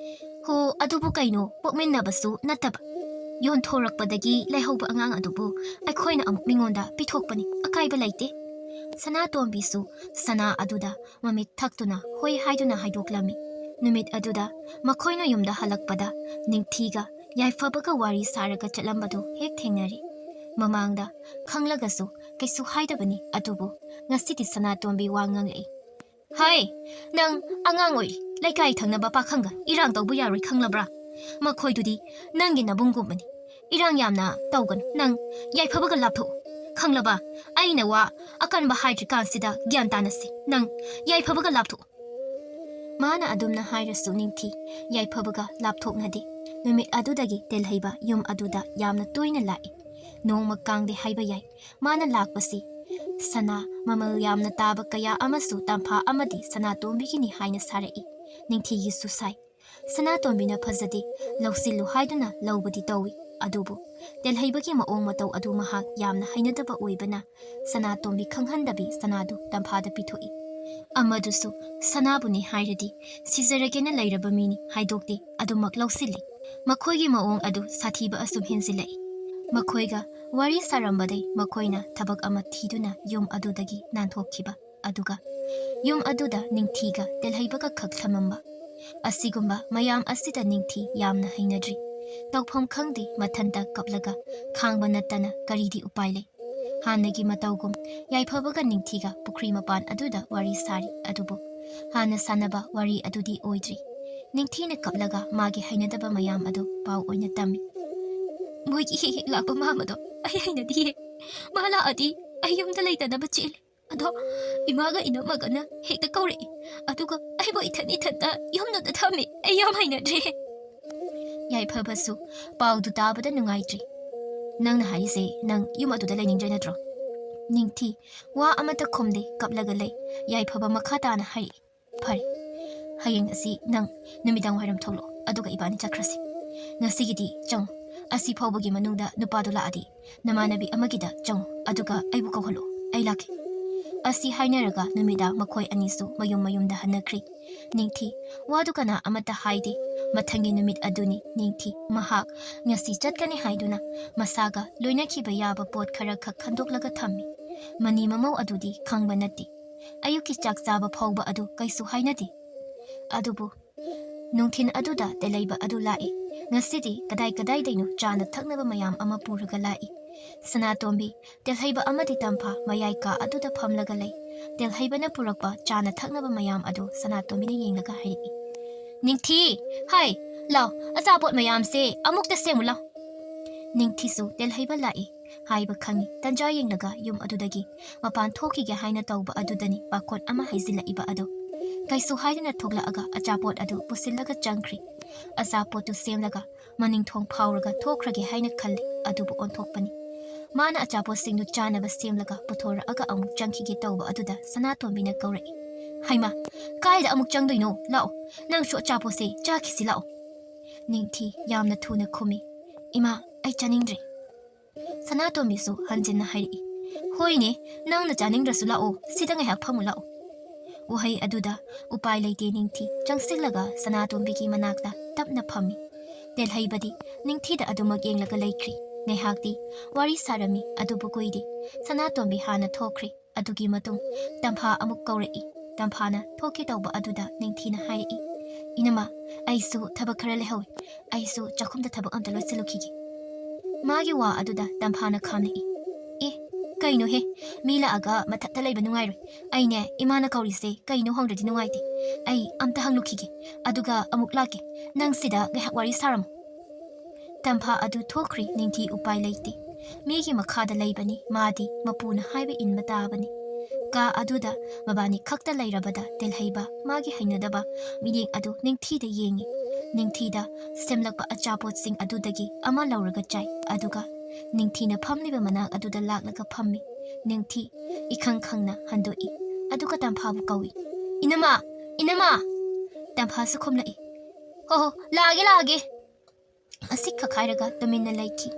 "ꯍꯣ, ꯑꯗꯨꯕꯨ ꯀꯩꯅꯣ, ꯄꯣꯛꯃꯤꯟꯅꯕꯁꯨ ꯅꯠꯇꯕ꯫ ꯌꯣꯟꯊꯣꯔꯛꯄꯗꯒꯤ ꯂꯩꯍꯧꯕ ꯑꯉꯥꯡ ꯑꯗꯨꯕꯨ ꯑꯩꯈꯣꯏꯅ ꯑꯃꯨꯛ ꯃꯤꯉꯣꯟꯗ ꯄꯤꯊꯣꯛꯄꯅꯤ, ꯑꯀꯥꯏꯕ ꯂꯩꯇꯦ꯫" ꯁꯅꯥꯇꯣꯝꯕꯤꯁꯨ ꯁꯅꯥ ꯑꯗꯨꯗ ꯃꯃꯤꯠ ꯊꯛꯇꯨꯅ ꯍꯣꯏ ꯍꯥꯏꯗꯨꯅ ꯍꯥꯏꯗꯣꯛꯂꯝꯃꯤ꯫ ꯅꯨꯃꯤꯠ ꯑꯗꯨꯗ ꯃꯈꯣꯏꯅ ꯌꯨꯝꯗ ꯍꯜꯂꯛꯄꯗ ꯅꯤꯡꯊꯤꯒ ꯌꯥꯏꯐꯕꯒ ꯋꯥꯔꯤ ꯁꯥꯔꯒ ꯆꯠꯂꯝꯕꯗꯨ ꯍꯦꯛ ꯊꯦꯡꯅꯔꯤ꯫ ꯃꯃꯥꯡꯗ ꯈꯪꯂꯒꯁꯨ ꯀꯩꯁꯨ ꯍꯥꯏꯗꯕꯅꯤ, ꯑꯗꯨꯕꯨ ꯉꯁꯤꯗꯤ ꯁꯅꯥꯇꯣꯝꯕꯤ ꯋꯥ ꯉꯥꯡꯂꯛꯏ꯫ "ꯍꯩ, ꯅꯪ ꯑꯉꯥꯡ ꯑꯣꯏꯔꯤ, ꯂꯩꯀꯥꯏ ꯊꯪꯅꯕ ꯄꯥꯈꯪꯒ ꯏꯔꯥꯡ ꯇꯧꯕ ꯌꯥꯔꯣꯏ, ꯈꯪꯂꯕ꯭ꯔꯥ? ꯃꯈꯣꯏꯗꯨꯗꯤ ꯅꯪꯒꯤ ꯅꯕꯨꯡꯒꯨꯝꯕꯅꯤ꯫ ꯏꯔꯥꯡ ꯌꯥꯝꯅ ꯇꯧꯒꯅꯨ, ꯅꯪ ꯌꯥꯏꯐꯕꯒ ꯂꯥꯞꯊꯣꯛꯎ, ꯈꯪꯂꯕ? ꯑꯩꯅ ꯋꯥ ꯑꯀꯟꯕ ꯍꯥꯏꯗ꯭ꯔꯤꯀꯥꯟꯁꯤꯗ ꯒ꯭ꯌꯥꯟ ꯇꯥꯅꯁꯤ, ꯅꯪ ꯌꯥꯏꯐꯕꯒ ꯂꯥꯞꯊꯣꯛꯎ꯫" ꯃꯥꯅ ꯑꯗꯨꯝꯅ ꯍꯥꯏꯔꯁꯨ ꯅꯤꯡꯊꯤ ꯌꯥꯏꯐꯕꯒ ꯂꯥꯞꯊꯣꯛꯅꯗꯦ꯫ ꯅꯨꯃꯤꯠ ꯑꯗꯨꯗꯒꯤ ꯇꯦꯜꯍꯩꯕ ꯌꯨꯝ ꯑꯗꯨꯗ ꯌꯥꯝꯅ ꯇꯣꯏꯅ ꯂꯥꯛꯏ꯫ ꯅꯣꯡꯃ ꯀꯥꯡꯗꯦ ꯍꯥꯏꯕ ꯌꯥꯏ꯫ ꯃꯥꯅ ꯂꯥꯛꯄꯁꯤ ꯁꯅꯥ ꯃꯃꯜ ꯌꯥꯝꯅ ꯇꯥꯕ ꯀꯌꯥ ꯑꯃꯁꯨ ꯇꯝꯐꯥ ꯑꯃꯗꯤ ꯁꯅꯥꯇꯣꯝꯕꯤꯒꯤꯅꯤ ꯍꯥꯏꯅ ꯁꯥꯔꯛꯏ꯫ ꯅꯤꯡꯊꯤꯒꯤꯁꯨ ꯁꯥꯏ꯫ ꯁꯅꯥꯇꯣꯝꯕꯤꯅ ꯐꯖꯗꯦ, ꯂꯧꯁꯤꯜꯂꯨ ꯍꯥꯏꯗꯨꯅ ꯂꯧꯕꯗꯤ ꯇꯧꯏ, ꯑꯗꯨꯕꯨ ꯇꯦꯜꯍꯩꯕꯒꯤ ꯃꯑꯣꯡ ꯃꯇꯧ ꯑꯗꯨ ꯃꯍꯥꯛ ꯌꯥꯝꯅ ꯍꯩꯅꯗꯕ ꯑꯣꯏꯕꯅ ꯁꯅꯥꯇꯣꯝꯕꯤ ꯈꯪꯍꯟꯗꯕꯤ ꯁꯅꯥꯗꯨ ꯇꯝꯐꯥꯗ ꯄꯤꯊꯣꯛꯏ꯫ ꯑꯃꯗꯨꯁꯨ ꯁꯅꯥꯕꯨꯅꯤ ꯍꯥꯏꯔꯗꯤ ꯁꯤꯖꯔꯒꯦꯅ ꯂꯩꯔꯕ ꯃꯤꯅꯤ ꯍꯥꯏꯗꯣꯛꯇꯦ, ꯑꯗꯨꯃꯛ ꯂꯧꯁꯤꯜꯂꯤ꯫ ꯃꯈꯣꯏꯒꯤ ꯃꯑꯣꯡ ꯑꯗꯨ ꯁꯥꯊꯤꯕ ꯑꯁꯨꯝ ꯍꯦꯟꯖꯤꯜꯂꯛꯏ꯫ ꯃꯈꯣꯏꯒ ꯋꯥꯔꯤ ꯁꯥꯔꯝꯕꯗꯩ ꯃꯈꯣꯏꯅ ꯊꯕꯛ ꯑꯃ ꯊꯤꯗꯨꯅ ꯌꯨꯝ ꯑꯗꯨꯗꯒꯤ ꯅꯥꯟꯊꯣꯛꯈꯤꯕ꯫ ꯑꯗꯨꯒ ꯌꯨꯝ ꯑꯗꯨꯗ ꯅꯤꯡꯊꯤꯒ ꯇꯦꯜꯍꯩꯕꯒ ꯈꯛ ꯊꯝꯃꯝꯕ꯫ ꯑꯁꯤꯒꯨꯝꯕ ꯃꯌꯥꯝ ꯑꯁꯤꯗ ꯅꯤꯡꯊꯤ ꯌꯥꯝꯅ ꯍꯩꯅꯗ꯭ꯔꯤ꯫ ꯇꯧꯐꯝ ꯈꯪꯗꯦ, ꯃꯊꯟꯇ ꯀꯞꯂꯒ ꯈꯥꯡꯕ ꯅꯠꯇꯅ ꯀꯔꯤꯗꯤ ꯎꯄꯥꯏ ꯂꯩ? ꯍꯥꯟꯅꯒꯤ ꯃꯇꯧꯒꯨꯝ ꯌꯥꯏꯐꯕꯒ ꯅꯤꯡꯊꯤꯒ ꯄꯨꯈ꯭ꯔꯤ ꯃꯄꯥꯟ ꯑꯗꯨꯗ ꯋꯥꯔꯤ ꯁꯥꯔꯤ, ꯑꯗꯨꯕꯨ ꯍꯥꯟꯅ ꯁꯥꯟꯅꯕ ꯋꯥꯔꯤ ꯑꯗꯨꯗꯤ ꯑꯣꯏꯗ꯭ꯔꯤ꯫ ꯅꯤꯡꯊꯤꯅ ꯀꯞꯂꯒ ꯃꯥꯒꯤ ꯍꯩꯅꯗꯕ ꯃꯌꯥꯝ ꯑꯗꯨ ꯄꯥꯎ ꯑꯣꯏꯅ ꯇꯝꯃꯤ꯫ "ꯃꯣꯏꯒꯤ ꯍꯦꯛ ꯍꯦꯛ ꯂꯥꯛꯄ ꯃꯥꯃꯗꯣ ꯑꯩ ꯍꯩꯅꯗꯤꯌꯦ꯫ ꯃꯥ ꯂꯥꯛꯑꯗꯤ ꯑꯩ ꯌꯨꯝꯗ ꯂꯩꯇꯅꯕ ꯆꯦꯜꯂꯤ꯫ ꯑꯗꯣ ꯏꯃꯥꯒ ꯏꯅꯝꯃꯒꯅ ꯍꯦꯛꯇ ꯀꯧꯔꯛꯏ, ꯑꯗꯨꯒ ꯑꯩꯕꯨ ꯏꯊꯟ ꯏꯊꯟꯇ ꯌꯨꯝꯗꯨꯗ ꯊꯝꯃꯤ꯫ ꯑꯩ ꯌꯥꯝ ꯍꯩꯅꯗ꯭ꯔꯦ꯫ ꯌꯥꯏꯐꯕꯁꯨ ꯄꯥꯎꯗꯨ ꯇꯥꯕꯗ ꯅꯨꯡꯉꯥꯏꯇ꯭ꯔꯤ꯫ "ꯅꯪꯅ ꯍꯥꯏꯔꯤꯁꯦ, ꯅꯪ ꯌꯨꯝ ꯑꯗꯨꯗ ꯂꯩꯅꯤꯡꯗ꯭ꯔꯦ ꯅꯠꯇ꯭ꯔꯣ?" ꯅꯤꯡꯊꯤ ꯋꯥ ꯑꯃꯠꯇ ꯈꯨꯝꯗꯦ, ꯀꯞꯂꯒ ꯂꯩ꯫ ꯌꯥꯏꯐꯕ ꯃꯈꯥ ꯇꯥꯅ ꯍꯥꯏꯔꯛꯏ, "ꯐꯔꯦ, ꯍꯌꯦꯡ ꯑꯁꯤ ꯅꯪ ꯅꯨꯃꯤꯗꯥꯡ ꯋꯥꯏꯔꯝ ꯊꯣꯛꯂꯛꯑꯣ, ꯑꯗꯨꯒ ꯏꯕꯥꯅꯤ ꯆꯠꯈ꯭ꯔꯁꯤ꯫ ꯉꯁꯤꯒꯤꯗꯤ ꯆꯪꯉꯨ꯫ ꯑꯁꯤ ꯐꯥꯎꯕꯒꯤ ꯃꯅꯨꯡꯗ ꯅꯨꯄꯥꯗꯨ ꯂꯥꯛꯑꯗꯤ ꯅꯃꯥꯟꯅꯕꯤ ꯑꯃꯒꯤꯗ ꯆꯪꯉꯨ, ꯑꯗꯨꯒ ꯑꯩꯕꯨ ꯀꯧꯍꯜꯂꯣ, ꯑꯩ ꯂꯥꯛꯀꯦ꯫" ꯑꯁꯤ ꯍꯥꯏꯅꯔꯒ ꯅꯨꯃꯤꯗꯥꯡ ꯃꯈꯣꯏ ꯑꯅꯤꯁꯨ ꯃꯌꯨꯝ ꯃꯌꯨꯝꯗ ꯍꯟꯅꯈ꯭ꯔꯤ꯫ ꯅꯤꯡꯊꯤ ꯋꯥꯗꯨ ꯀꯅꯥ ꯑꯃꯠꯇ ꯍꯥꯏꯗꯦ꯫ ꯃꯊꯪꯒꯤ ꯅꯨꯃꯤꯠ ꯑꯗꯨꯅꯤ꯫ ꯅꯤꯡꯊꯤ ꯃꯍꯥꯛ ꯉꯁꯤ ꯆꯠꯀꯅꯤ ꯍꯥꯏꯗꯨꯅ ꯃꯁꯥꯒ ꯂꯣꯏꯅꯈꯤꯕ ꯌꯥꯕ ꯄꯣꯠ ꯈꯔ ꯈꯛ ꯈꯟꯗꯣꯛꯂꯒ ꯊꯝꯃꯤ꯫ ꯃꯅꯤ ꯃꯃꯧ ꯑꯗꯨꯗꯤ ꯈꯪꯕ ꯅꯠꯇꯦ꯫ ꯑꯌꯨꯛꯀꯤ ꯆꯥꯛ ꯆꯥꯕ ꯐꯥꯎꯕ ꯑꯗꯨ ꯀꯩꯁꯨ ꯍꯥꯏꯅꯗꯦ꯫ ꯑꯗꯨꯕꯨ ꯅꯨꯡꯊꯤꯜ ꯑꯗꯨꯗ ꯇꯦꯜꯍꯩꯕ ꯑꯗꯨ ꯂꯥꯛꯏ꯫ ꯉꯁꯤꯗꯤ ꯀꯗꯥꯏ ꯀꯗꯥꯏꯗꯩꯅꯣ ꯆꯥꯅ ꯊꯛꯅꯕ ꯃꯌꯥꯝ ꯑꯃ ꯄꯨꯔꯒ ꯂꯥꯛꯏ꯫ ꯁꯅꯥꯇꯣꯝꯕꯤ, ꯇꯦꯜꯍꯩꯕ ꯑꯃꯗꯤ ꯇꯝꯐꯥ ꯃꯌꯥꯏ ꯀꯥ ꯑꯗꯨꯗ ꯐꯝꯂꯒ ꯂꯩ꯫ ꯇꯦꯜꯍꯩꯕꯅ ꯄꯨꯔꯛꯄ ꯆꯥꯅ ꯊꯛꯅꯕ ꯃꯌꯥꯝ ꯑꯗꯨ ꯁꯅꯥꯇꯣꯝꯕꯤꯅ ꯌꯦꯡꯂꯒ ꯍꯥꯏꯔꯛꯏ, "ꯅꯤꯡꯊꯤ, ꯍꯥꯏ, ꯂꯥꯎ, ꯑꯆꯥꯄꯣꯠ ꯃꯌꯥꯝꯁꯦ ꯑꯃꯨꯛꯇ ꯁꯦꯝꯃꯨ ꯂꯥꯎ꯫" ꯅꯤꯡꯊꯤꯁꯨ ꯇꯦꯜꯍꯩꯕ ꯂꯥꯛꯏ ꯍꯥꯏꯕ ꯈꯪꯏ꯫ ꯇꯟꯖꯥ ꯌꯦꯡꯂꯒ ꯌꯨꯝ ꯑꯗꯨꯗꯒꯤ ꯃꯄꯥꯟ ꯊꯣꯛꯈꯤꯒꯦ ꯍꯥꯏꯅ ꯇꯧꯕ ꯑꯗꯨꯗꯅꯤ ꯄꯥꯈꯣꯟ ꯑꯃ ꯍꯩꯖꯤꯜꯂꯛꯏꯕ ꯑꯗꯨ꯫ ꯀꯩꯁꯨ ꯍꯥꯏꯗꯅ ꯊꯣꯛꯂꯛꯑꯒ ꯑꯆꯥꯄꯣꯠ ꯑꯗꯨ ꯄꯨꯁꯤꯜꯂꯒ ꯆꯪꯈ꯭ꯔꯤ꯫ ꯑꯆꯥꯄꯣꯠꯇꯨ ꯁꯦꯝꯂꯒ ꯃꯅꯤꯡꯊꯣꯡ ꯐꯥꯎꯔꯒ ꯊꯣꯛꯈ꯭ꯔꯒꯦ ꯍꯥꯏꯅ ꯈꯜꯂꯤ, ꯑꯗꯨꯕꯨ ꯑꯣꯟꯊꯣꯛꯄꯅꯤ꯫ ꯃꯥꯅ ꯑꯆꯥꯄꯣꯠꯁꯤꯡꯗꯨ ꯆꯥꯅꯕ ꯁꯦꯝꯂꯒ ꯄꯨꯊꯣꯔꯛꯑꯒ ꯑꯃꯨꯛ ꯆꯪꯈꯤꯒꯦ ꯇꯧꯕ ꯑꯗꯨꯗ ꯁꯅꯥꯇꯣꯝꯕꯤꯅ ꯀꯧꯔꯛꯏ, "ꯍꯩꯃꯥ, ꯀꯥꯏꯗ ꯑꯃꯨꯛ ꯆꯪꯗꯣꯏꯅꯣ? ꯂꯥꯛꯑꯣ, ꯅꯪꯁꯨ ꯑꯆꯥꯄꯣꯠꯁꯦ ꯆꯥꯈꯤꯁꯤ ꯂꯥꯛꯑꯣ꯫" ꯅꯤꯡꯊꯤ ꯌꯥꯝꯅ ꯊꯨꯅ ꯈꯨꯝꯃꯤ, "ꯏꯃꯥ, ꯑꯩ ꯆꯥꯅꯤꯡꯗ꯭ꯔꯦ꯫" ꯁꯅꯥꯇꯣꯝꯕꯤꯁꯨ ꯍꯟꯖꯤꯟꯅ ꯍꯥꯏꯔꯛꯏ, "ꯍꯣꯏꯅꯦ, ꯅꯪꯅ ꯆꯥꯅꯤꯡꯗ꯭ꯔꯁꯨ ꯂꯥꯛꯑꯣ, ꯁꯤꯗ ꯉꯥꯏꯍꯥꯛ ꯐꯝꯃꯨ ꯂꯥꯛꯑꯣ꯫" ꯋꯥꯍꯩ ꯑꯗꯨꯗ ꯎꯄꯥꯏ ꯂꯩꯇꯦ ꯅꯤꯡꯊꯤ ꯆꯪꯁꯤꯜꯂꯒ ꯁꯅꯥꯇꯣꯝꯕꯤꯒꯤ ꯃꯅꯥꯛꯇ ꯇꯞꯅ ꯐꯝꯃꯤ꯫ ꯇꯦꯜꯍꯩꯕꯗꯤ ꯅꯤꯡꯊꯤꯗ ꯑꯗꯨꯃꯛ ꯌꯦꯡꯂꯒ ꯂꯩꯈ꯭ꯔꯤ꯫ ꯉꯥꯏꯍꯥꯛꯇꯤ ꯋꯥꯔꯤ ꯁꯥꯔꯝꯃꯤ, ꯑꯗꯨꯕꯨ ꯀꯨꯏꯗꯦ꯫ ꯁꯅꯥꯇꯣꯝꯕꯤ ꯍꯥꯟꯅ ꯊꯣꯛꯈ꯭ꯔꯤ꯫ ꯑꯗꯨꯒꯤ ꯃꯇꯨꯡ ꯇꯝꯐꯥ ꯑꯃꯨꯛ ꯀꯧꯔꯛꯏ꯫ ꯇꯝꯐꯥꯅ ꯊꯣꯛꯀꯦ ꯇꯧꯕ ꯑꯗꯨꯗ ꯅꯤꯡꯊꯤꯅ ꯍꯥꯏꯔꯛꯏ, "ꯏꯅꯝꯃ, ꯑꯩꯁꯨ ꯊꯕꯛ ꯈꯔ ꯂꯩꯍꯧꯏ꯫ ꯑꯩꯁꯨ ꯆꯥꯛꯈꯨꯝꯗ ꯊꯕꯛ ꯑꯝꯇ ꯂꯣꯏꯁꯤꯜꯂꯨꯈꯤꯒꯦ꯫" ꯃꯥꯒꯤ ꯋꯥ ꯑꯗꯨꯗ ꯇꯝꯐꯥꯅ ꯈꯥꯝꯂꯛꯏ, "ꯑꯦ, ꯀꯩꯅꯣꯍꯦ? ꯃꯤ ꯂꯥꯛꯑꯒ ꯃꯊꯛꯇ ꯂꯩꯕ ꯅꯨꯡꯉꯥꯏꯔꯣꯏ꯫ ꯑꯩꯅꯦ, ꯏꯃꯥꯅ ꯀꯧꯔꯤꯁꯦ ꯀꯩꯅꯣ ꯍꯪꯗ꯭ꯔꯗꯤ ꯅꯨꯡꯉꯥꯏꯇꯦ꯫ ꯑꯩ ꯑꯝꯇ ꯍꯪꯂꯨꯈꯤꯒꯦ, ꯑꯗꯨꯒ ꯑꯃꯨꯛ ꯂꯥꯛꯀꯦ꯫ ꯅꯪ ꯁꯤꯗ ꯉꯥꯏꯍꯥꯛ ꯋꯥꯔꯤ ꯁꯥꯔꯝꯃꯨ꯫" ꯇꯝꯐꯥ ꯑꯗꯨ ꯊꯣꯛꯈ꯭ꯔꯤ꯫ ꯅꯤꯡꯊꯤ ꯎꯄꯥꯏ ꯂꯩꯇꯦ꯫ ꯃꯤꯒꯤ ꯃꯈꯥꯗ ꯂꯩꯕꯅꯤ꯫ ꯃꯥꯗꯤ ꯃꯄꯨꯅ ꯍꯥꯏꯕ ꯏꯟꯕ ꯇꯥꯕꯅꯤ꯫ ꯀꯥ ꯑꯗꯨꯗ ꯃꯕꯥꯅꯤ ꯈꯛꯇ ꯂꯩꯔꯕꯗ ꯇꯦꯜꯍꯩꯕ ꯃꯥꯒꯤ ꯍꯩꯅꯗꯕ ꯃꯤꯠꯌꯦꯡ ꯑꯗꯨ ꯅꯤꯡꯊꯤꯗ ꯌꯦꯡꯏ꯫ ꯅꯤꯡꯊꯤꯗ ꯁꯦꯝꯂꯛꯄ ꯑꯆꯥꯄꯣꯠꯁꯤꯡ ꯑꯗꯨꯗꯒꯤ ꯑꯃ ꯂꯧꯔꯒ ꯆꯥꯏ, ꯑꯗꯨꯒ ꯅꯤꯡꯊꯤꯅ ꯐꯝꯂꯤꯕ ꯃꯅꯥꯛ ꯑꯗꯨꯗ ꯂꯥꯛꯂꯒ ꯐꯝꯃꯤ꯫ ꯅꯤꯡꯊꯤ ꯏꯈꯪ ꯈꯪꯅ ꯍꯟꯗꯣꯛꯏ, ꯑꯗꯨꯒ ꯇꯝꯐꯥꯕꯨ ꯀꯧꯏ, "ꯏꯅꯃꯥ! ꯏꯅꯃꯥ!" ꯇꯝꯐꯥꯁꯨ ꯈꯨꯝꯂꯛꯏ, "ꯍꯣ ꯍꯣ, ꯂꯥꯛꯑꯒꯦ, ꯂꯥꯛꯑꯒꯦ!" ꯑꯁꯤ ꯈꯛ ꯍꯥꯏꯔꯒ ꯇꯨꯃꯤꯟꯅ ꯂꯩꯈꯤ꯫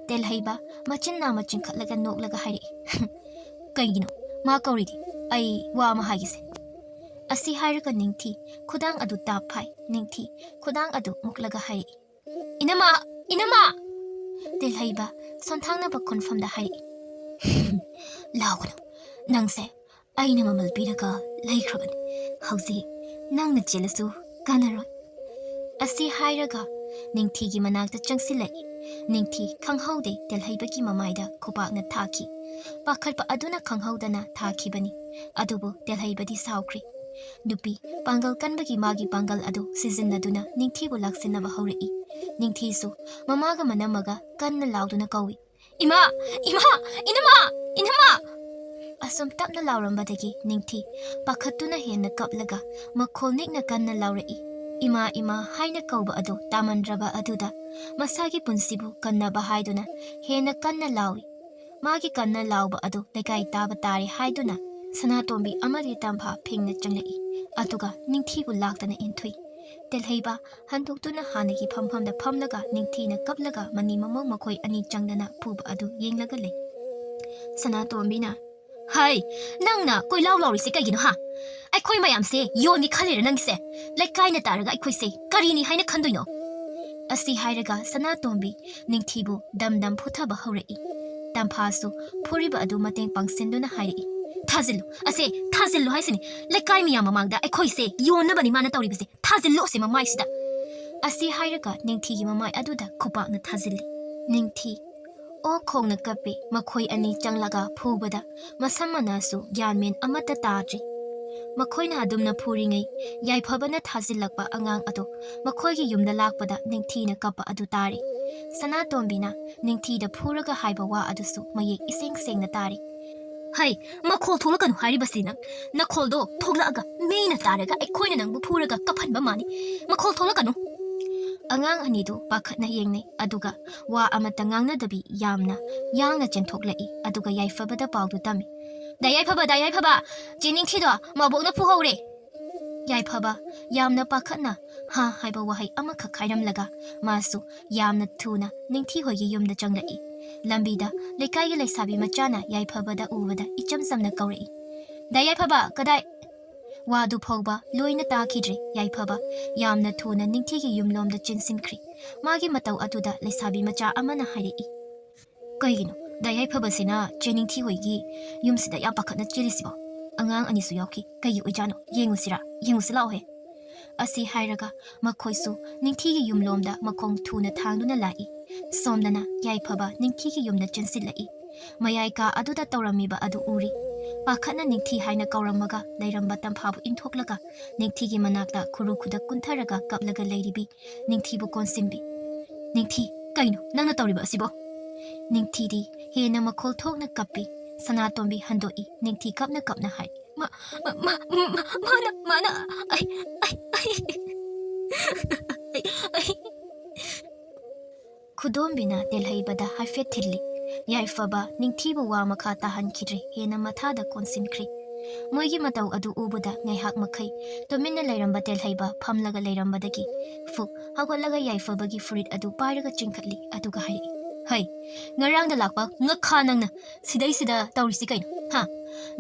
ꯇꯦꯜꯍꯩꯕ ꯃꯆꯤꯟ ꯅꯥ ꯃꯆꯤꯟ ꯈꯠꯂꯒ ꯅꯣꯛꯂꯒ ꯍꯥꯏꯔꯛꯏ, "ꯀꯩꯒꯤꯅꯣ? ꯃꯥ ꯀꯧꯔꯤꯗꯤ꯫ ꯑꯩ ꯋꯥ ꯑꯃ ꯍꯥꯏꯒꯦꯁꯦ꯫" ꯑꯁꯤ ꯍꯥꯏꯔꯒ ꯅꯤꯡꯊꯤ ꯈꯨꯗꯥꯡ ꯑꯗꯨ ꯇꯥꯞ ꯐꯥꯏ꯫ ꯅꯤꯡꯊꯤ ꯈꯨꯗꯥꯡ ꯑꯗꯨ ꯃꯨꯛꯂꯒ ꯍꯥꯏꯔꯛꯏ, "ꯏꯅꯃꯥ! ꯏꯅꯃꯥ!" ꯇꯦꯜꯍꯩꯕ ꯁꯣꯟꯊꯥꯡꯅꯕ ꯈꯣꯟꯐꯝꯗ ꯍꯥꯏꯔꯛꯏ, "ꯂꯥꯎꯒꯅꯨ꯫ ꯅꯪꯁꯦ ꯑꯩꯅ ꯃꯃꯜ ꯄꯤꯔꯒ ꯂꯩꯈ꯭ꯔꯕꯅꯤ꯫ ꯍꯧꯖꯤꯛ ꯅꯪꯅ ꯆꯦꯜꯂꯁꯨ ꯀꯥꯟꯅꯔꯣꯏ꯫" ꯑꯁꯤ ꯍꯥꯏꯔꯒ ꯅꯤꯡꯊꯤꯒꯤ ꯃꯅꯥꯛꯇ ꯆꯪꯁꯤꯜꯂꯛꯏ꯫ ꯅꯤꯡꯊꯤ ꯈꯪꯍꯧꯗꯦ ꯇꯦꯜꯍꯩꯕꯒꯤ ꯃꯃꯥꯏꯗ ꯈꯨꯄꯥꯛꯅ ꯊꯥꯈꯤ꯫ ꯄꯥꯈꯠꯄ ꯑꯗꯨꯅ ꯈꯪꯍꯧꯗꯅ ꯊꯥꯈꯤꯕꯅꯤ꯫ ꯑꯗꯨꯕꯨ ꯇꯦꯜꯍꯩꯕꯗꯤ ꯁꯥꯎꯈ꯭ꯔꯦ꯫ ꯅꯨꯄꯤ ꯄꯥꯡꯒꯜ ꯀꯟꯕꯒꯤ ꯃꯥꯒꯤ ꯄꯥꯡꯒꯜ ꯑꯗꯨ ꯁꯤꯖꯤꯟꯅꯗꯨꯅ ꯅꯤꯡꯊꯤꯕꯨ ꯂꯥꯛꯁꯤꯟꯅꯕ ꯍꯧꯔꯛꯏ꯫ ꯅꯤꯡꯊꯤꯁꯨ ꯃꯃꯥꯒ ꯃꯅꯝꯃꯒ ꯀꯟꯅ ꯂꯥꯎꯗꯨꯅ ꯀꯧꯏ, "ꯏꯃꯥ! ꯏꯃꯥ! ꯏꯅꯃꯥ! ꯏꯅꯃꯥ!" ꯑꯁꯨꯝ ꯇꯞꯅ ꯂꯥꯎꯔꯝꯕꯗꯒꯤ ꯅꯤꯡꯊꯤ ꯄꯥꯈꯠꯇꯨꯅ ꯍꯦꯟꯅ ꯀꯞꯂꯒ ꯃꯈꯣꯜ ꯅꯤꯛꯅ ꯀꯟꯅ ꯂꯥꯎꯔꯛꯏ꯫ "ꯏꯃꯥ, ꯏꯃꯥ" ꯍꯥꯏꯅ ꯀꯧꯕ ꯑꯗꯨ ꯇꯥꯃꯟꯗ꯭ꯔꯕ ꯑꯗꯨꯗ ꯃꯁꯥꯒꯤ ꯄꯨꯟꯁꯤꯕꯨ ꯀꯟꯅꯕ ꯍꯥꯏꯗꯨꯅ ꯍꯦꯟꯅ ꯀꯟꯅ ꯂꯥꯎꯏ꯫ ꯃꯥꯒꯤ ꯀꯟꯅ ꯂꯥꯎꯕ ꯑꯗꯨ ꯂꯩꯀꯥꯏ ꯇꯥꯕ ꯇꯥꯔꯦ ꯍꯥꯏꯗꯨꯅ ꯁꯅꯥꯇꯣꯝꯕꯤ ꯑꯃꯗꯤ ꯇꯝꯐꯥ ꯐꯤꯡꯅ ꯆꯪꯂꯛꯏ, ꯑꯗꯨꯒ ꯅꯤꯡꯊꯤꯕꯨ ꯂꯥꯛꯇꯅ ꯏꯟꯊꯨꯏ꯫ ꯇꯦꯜꯍꯩꯕ ꯍꯟꯗꯣꯛꯇꯨꯅ ꯍꯥꯟꯅꯒꯤ ꯐꯝꯐꯝꯗ ꯐꯝꯂꯒ ꯅꯤꯡꯊꯤꯅ ꯀꯞꯂꯒ ꯃꯅꯤ ꯃꯃꯧ ꯃꯈꯣꯏ ꯑꯅꯤ ꯆꯪꯗꯅ ꯐꯨꯕ ꯑꯗꯨ ꯌꯦꯡꯂꯒ ꯂꯩ꯫ ꯁꯅꯥꯇꯣꯝꯕꯤꯅ, "ꯍꯩ, ꯅꯪꯅ ꯀꯣꯏꯂꯥꯎ ꯂꯥꯎꯔꯤꯁꯦ ꯀꯩꯒꯤꯅꯣ ꯍꯥ? ꯑꯩꯈꯣꯏ ꯃꯌꯥꯝꯁꯦ ꯌꯣꯟꯅꯤ ꯈꯜꯂꯤꯔ ꯅꯪꯒꯤꯁꯦ? ꯂꯩꯀꯥꯏꯅ ꯇꯥꯔꯒ ꯑꯩꯈꯣꯏꯁꯦ ꯀꯔꯤꯅꯤ ꯍꯥꯏꯅ ꯈꯟꯗꯣꯏꯅꯣ?" ꯑꯁꯤ ꯍꯥꯏꯔꯒ ꯁꯅꯥꯇꯣꯝꯕꯤ ꯅꯤꯡꯊꯤꯕꯨ ꯗꯝ ꯗꯝ ꯐꯨꯊꯕ ꯍꯧꯔꯛꯏ꯫ ꯇꯝꯐꯥꯁꯨ ꯐꯨꯔꯤꯕ ꯑꯗꯨ ꯃꯇꯦꯡ ꯄꯥꯡꯁꯤꯟꯗꯨꯅ ꯍꯥꯏꯔꯛꯏ, "ꯊꯥꯖꯤꯜꯂꯨ, ꯑꯁꯦ ꯊꯥꯖꯤꯜꯂꯨ ꯍꯥꯏꯁꯤꯅꯤ꯫ ꯂꯩꯀꯥꯏ ꯃꯤꯌꯥꯝ ꯃꯃꯥꯡꯗ ꯑꯩꯈꯣꯏꯁꯦ ꯌꯣꯟꯅꯕꯅꯤ ꯃꯥꯅ ꯇꯧꯔꯤꯕꯁꯦ꯫ ꯊꯥꯖꯤꯜꯂꯨ ꯑꯁꯦ ꯃꯃꯥꯏꯁꯤꯗ꯫" ꯑꯁꯤ ꯍꯥꯏꯔꯒ ꯅꯤꯡꯊꯤꯒꯤ ꯃꯃꯥꯏ ꯑꯗꯨꯗ ꯈꯨꯄꯥꯛꯅ ꯊꯥꯖꯤꯜꯂꯤ꯫ ꯅꯤꯡꯊꯤ ꯑꯣ ꯈꯣꯡꯅ ꯀꯞꯄꯤ꯫ ꯃꯈꯣꯏ ꯑꯅꯤ ꯆꯪꯂꯒ ꯐꯨꯕꯗ ꯃꯁꯝ ꯃꯅꯥꯁꯨ ꯒ꯭ꯌꯥꯟ ꯃꯦꯟ ꯑꯃꯠꯇ ꯇꯥꯗ꯭ꯔꯤ꯫ ꯃꯈꯣꯏꯅ ꯑꯗꯨꯝꯅ ꯐꯨꯔꯤꯉꯩ ꯌꯥꯏꯐꯕꯅ ꯊꯥꯖꯤꯜꯂꯛꯄ ꯑꯉꯥꯡ ꯑꯗꯨ ꯃꯈꯣꯏꯒꯤ ꯌꯨꯝꯗ ꯂꯥꯛꯄꯗ ꯅꯤꯡꯊꯤꯅ ꯀꯞꯄ ꯑꯗꯨ ꯇꯥꯔꯤ꯫ ꯁꯅꯥꯇꯣꯝꯕꯤꯅ ꯅꯤꯡꯊꯤꯗ ꯐꯨꯔꯒ ꯍꯥꯏꯕ ꯋꯥ ꯑꯗꯨꯁꯨ ꯃꯌꯦꯛ ꯏꯁꯦꯡ ꯁꯦꯡꯅ ꯇꯥꯔꯤ꯫ "ꯍꯩ, ꯃꯈꯣꯜ ꯊꯣꯛꯂꯛꯀꯅꯨ ꯍꯥꯏꯔꯤꯕꯁꯤ ꯅꯪ꯫ ꯅꯈꯣꯜꯗꯣ ꯊꯣꯛꯂꯛꯑꯒ ꯃꯤꯅ ꯇꯥꯔꯒ ꯑꯩꯈꯣꯏꯅ ꯅꯪꯕꯨ ꯐꯨꯔꯒ ꯀꯞꯍꯟꯕ ꯃꯥꯅꯤ꯫ ꯃꯈꯣꯜ ꯊꯣꯛꯂꯛꯀꯅꯨ!" ꯑꯉꯥꯡ ꯑꯅꯤꯗꯨ ꯄꯥꯈꯠꯅ ꯌꯦꯡꯅꯩ, ꯑꯗꯨꯒ ꯋꯥ ꯑꯃꯠꯇ ꯉꯥꯡꯅꯗꯕꯤ ꯌꯥꯝꯅ ꯌꯥꯡꯅ ꯆꯦꯟꯊꯣꯛꯂꯛꯏ, ꯑꯗꯨꯒ ꯌꯥꯏꯐꯕꯗ ꯄꯥꯎꯗꯨ ꯇꯝꯃꯤ꯫ "ꯗꯥ ꯌꯥꯏꯐꯕ, ꯗꯥ ꯌꯥꯏꯐꯕ, ꯆꯦ ꯅꯤꯡꯊꯤꯗꯣ ꯃꯕꯣꯛꯅ ꯐꯨꯍꯧꯔꯦ!" ꯌꯥꯏꯐꯕ ꯌꯥꯝꯅ ꯄꯥꯈꯠꯅ "ꯍꯥ" ꯍꯥꯏꯕ ꯋꯥꯍꯩ ꯑꯃꯈꯛ ꯍꯥꯏꯔꯝꯂꯒ ꯃꯥꯁꯨ ꯌꯥꯝꯅ ꯊꯨꯅ ꯅꯤꯡꯊꯤ ꯍꯣꯏꯒꯤ ꯌꯨꯝꯗ ꯆꯪꯂꯛꯏ꯫ ꯂꯝꯕꯤꯗ ꯂꯩꯀꯥꯏꯒꯤ ꯂꯩꯁꯥꯕꯤ ꯃꯆꯥꯅ ꯌꯥꯏꯐꯕꯗ ꯎꯕꯗ ꯏꯆꯝ ꯆꯝꯅ ꯀꯧꯔꯛꯏ, "ꯗꯥ ꯌꯥꯏꯐꯕ, ꯀꯗꯥꯏ?" ꯋꯥꯗꯨ ꯐꯥꯎꯕ ꯂꯣꯏꯅ ꯇꯥꯈꯤꯗ꯭ꯔꯦ꯫ ꯌꯥꯏꯐꯕ ꯌꯥꯝꯅ ꯊꯨꯅ ꯅꯤꯡꯊꯤꯒꯤ ꯌꯨꯝꯂꯣꯝꯗ ꯆꯦꯟꯁꯤꯟꯈ꯭ꯔꯦ꯫ ꯃꯥꯒꯤ ꯃꯇꯧ ꯑꯗꯨꯗ ꯂꯩꯁꯥꯕꯤ ꯃꯆꯥ ꯑꯃꯅ ꯍꯥꯏꯔꯛꯏ, "ꯀꯩꯒꯤꯅꯣ ꯗꯥ ꯌꯥꯏꯐꯕꯁꯤꯅ ꯆꯦ ꯅꯤꯡꯊꯤ ꯍꯣꯏꯒꯤ ꯌꯨꯝꯁꯤꯗ ꯌꯥꯝ ꯄꯥꯈꯠꯅ ꯆꯦꯜꯂꯤꯁꯤꯕꯣ? ꯑꯉꯥꯡ ꯑꯅꯤꯁꯨ ꯌꯥꯎꯈꯤ꯫ ꯀꯩꯒꯤ ꯑꯣꯏꯖꯥꯠꯅꯣ? ꯌꯦꯡꯉꯨꯁꯤꯔꯥ? ꯌꯦꯡꯉꯨꯁꯤ ꯂꯥꯛꯑꯣꯍꯦ!" ꯑꯁꯤ ꯍꯥꯏꯔꯒ ꯃꯈꯣꯏꯁꯨ ꯅꯤꯡꯊꯤꯒꯤ ꯌꯨꯝꯂꯣꯝꯗ ꯃꯈꯣꯡ ꯊꯨꯅ ꯊꯥꯡꯗꯨꯅ ꯂꯥꯛꯏ꯫ ꯁꯣꯝꯗꯅ ꯌꯥꯏꯐꯕ ꯅꯤꯡꯊꯤꯒꯤ ꯌꯨꯝꯗ ꯆꯦꯟꯁꯤꯜꯂꯛꯏ꯫ ꯃꯌꯥꯏ ꯀꯥ ꯑꯗꯨꯗ ꯇꯧꯔꯝꯃꯤꯕ ꯑꯗꯨ ꯎꯔꯤ꯫ ꯄꯥꯈꯠꯅ ꯅꯤꯡꯊꯤ ꯍꯥꯏꯅ ꯀꯧꯔꯝꯃꯒ ꯂꯩꯔꯝꯕ ꯇꯝꯐꯥꯕꯨ ꯏꯟꯊꯣꯛꯂꯒ ꯅꯤꯡꯊꯤꯒꯤ ꯃꯅꯥꯛꯇ ꯈꯨꯔꯨ ꯈꯨꯗꯛ ꯀꯨꯟꯊꯔꯒ ꯀꯞꯂꯒ ꯂꯩꯔꯤꯕꯤ ꯅꯤꯡꯊꯤꯕꯨ ꯀꯣꯟꯁꯤꯟꯕꯤ꯫ "ꯅꯤꯡꯊꯤ, ꯀꯩꯅꯣ ꯅꯪꯅ ꯇꯧꯔꯤꯕ ꯑꯁꯤꯕꯣ?" ꯅꯤꯡꯊꯤꯗꯤ ꯍꯦꯟꯅ ꯃꯈꯣꯜ ꯊꯣꯛꯅ ꯀꯞꯄꯤ꯫ ꯁꯅꯥꯇꯣꯝꯕꯤ ꯍꯟꯗꯣꯛꯏ꯫ ꯅꯤꯡꯊꯤ ꯀꯞꯅ ꯀꯞꯅ ꯍꯥꯏ, "ꯃꯥ, ꯃꯥ, ꯃꯥ, ꯃꯥ, ꯃꯥꯅ, ꯃꯥꯅ, ꯑꯩ, ꯑꯩ, ꯑꯩ, ꯑꯩ, ꯑꯩ꯫" ꯈꯨꯗꯣꯝꯕꯤꯅ ꯇꯦꯜꯍꯩꯕꯗ ꯍꯥꯏꯐꯦꯠ ꯊꯤꯜꯂꯤ꯫ ꯌꯥꯏꯐꯕ ꯅꯤꯡꯊꯤꯕꯨ ꯋꯥ ꯃꯈꯥ ꯇꯥꯍꯟꯈꯤꯗ꯭ꯔꯦ, ꯍꯦꯟꯅ ꯃꯊꯥꯗ ꯀꯣꯟꯁꯤꯟꯈ꯭ꯔꯦ꯫ ꯃꯣꯏꯒꯤ ꯃꯇꯧ ꯑꯗꯨ ꯎꯕꯗ ꯉꯥꯏꯍꯥꯛ ꯃꯈꯩ ꯇꯨꯃꯤꯟꯅ ꯂꯩꯔꯝꯕ ꯇꯦꯜꯍꯩꯕ ꯐꯝꯂꯒ ꯂꯩꯔꯝꯕꯗꯒꯤ ꯐꯨꯛ ꯍꯧꯒꯠꯂꯒ ꯌꯥꯏꯐꯕꯒꯤ ꯐꯨꯔꯤꯠ ꯑꯗꯨ ꯄꯥꯏꯔꯒ ꯆꯤꯡꯈꯠꯂꯤ, ꯑꯗꯨꯒ ꯍꯥꯏꯔꯛꯏ, "ꯍꯩ, ꯉꯔꯥꯡꯗ ꯂꯥꯛꯄ ꯉꯛꯈꯥ ꯅꯪꯅ ꯁꯤꯗꯩꯁꯤꯗ ꯇꯧꯔꯤꯁꯤ ꯀꯩꯅꯣ, ꯍꯥ?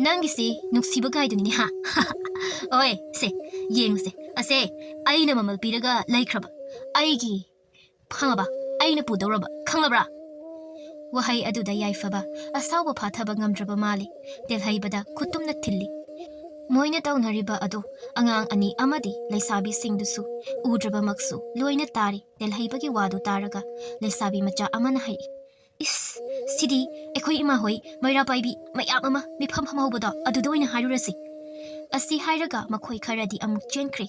ꯅꯪꯒꯤꯁꯤ ꯅꯨꯡꯁꯤꯕ ꯒꯥꯏꯗꯨꯅꯤꯅꯦ, ꯍꯥ? ꯑꯣꯏ, ꯁꯦ, ꯌꯦꯡꯉꯨꯁꯦ, ꯑꯁꯦ ꯑꯩꯅ ꯃꯃꯜ ꯄꯤꯔꯒ ꯂꯩꯈ꯭ꯔꯕ ꯑꯩꯒꯤ, ꯈꯪꯉꯕ? ꯑꯩꯅ ꯄꯨꯗꯧꯔꯕ, ꯈꯪꯉꯕ꯭ꯔꯥ?" ꯋꯥꯍꯩ ꯑꯗꯨꯗ ꯌꯥꯏꯐꯕ ꯑꯁꯥꯎꯕ ꯐꯥꯊꯕ ꯉꯝꯗ꯭ꯔꯕ ꯃꯥꯜꯂꯤ꯫ ꯇꯦꯜꯍꯩꯕꯗ ꯈꯨꯠꯇꯨꯝꯅ ꯊꯤꯜꯂꯤ꯫ ꯃꯣꯏꯅ ꯇꯧꯅꯔꯤꯕ ꯑꯗꯨ ꯑꯉꯥꯡ ꯑꯅꯤ ꯑꯃꯗꯤ ꯂꯩꯁꯥꯕꯤꯁꯤꯡꯗꯨꯁꯨ ꯎꯗ꯭ꯔꯕꯃꯛꯁꯨ ꯂꯣꯏꯅ ꯇꯥꯔꯤ꯫ ꯇꯦꯜꯍꯩꯕꯒꯤ ꯋꯥꯗꯨ ꯇꯥꯔꯒ ꯂꯩꯁꯥꯕꯤ ꯃꯆꯥ ꯑꯃꯅ ꯍꯥꯏꯔꯛꯏ, "ꯏꯁ, ꯁꯤꯗꯤ ꯑꯩꯈꯣꯏ ꯏꯃꯥ ꯍꯣꯏ ꯃꯩꯔꯥ ꯄꯥꯏꯕꯤ ꯃꯌꯥꯝ ꯑꯃ ꯃꯤꯐꯝ ꯐꯝꯍꯧꯕꯗꯣ ꯑꯗꯨꯗ ꯑꯣꯏꯅ ꯍꯥꯏꯔꯨꯔꯁꯤ꯫" ꯑꯁꯤ ꯍꯥꯏꯔꯒ ꯃꯈꯣꯏ ꯈꯔꯗꯤ ꯑꯃꯨꯛ ꯆꯦꯟꯈ꯭ꯔꯦ꯫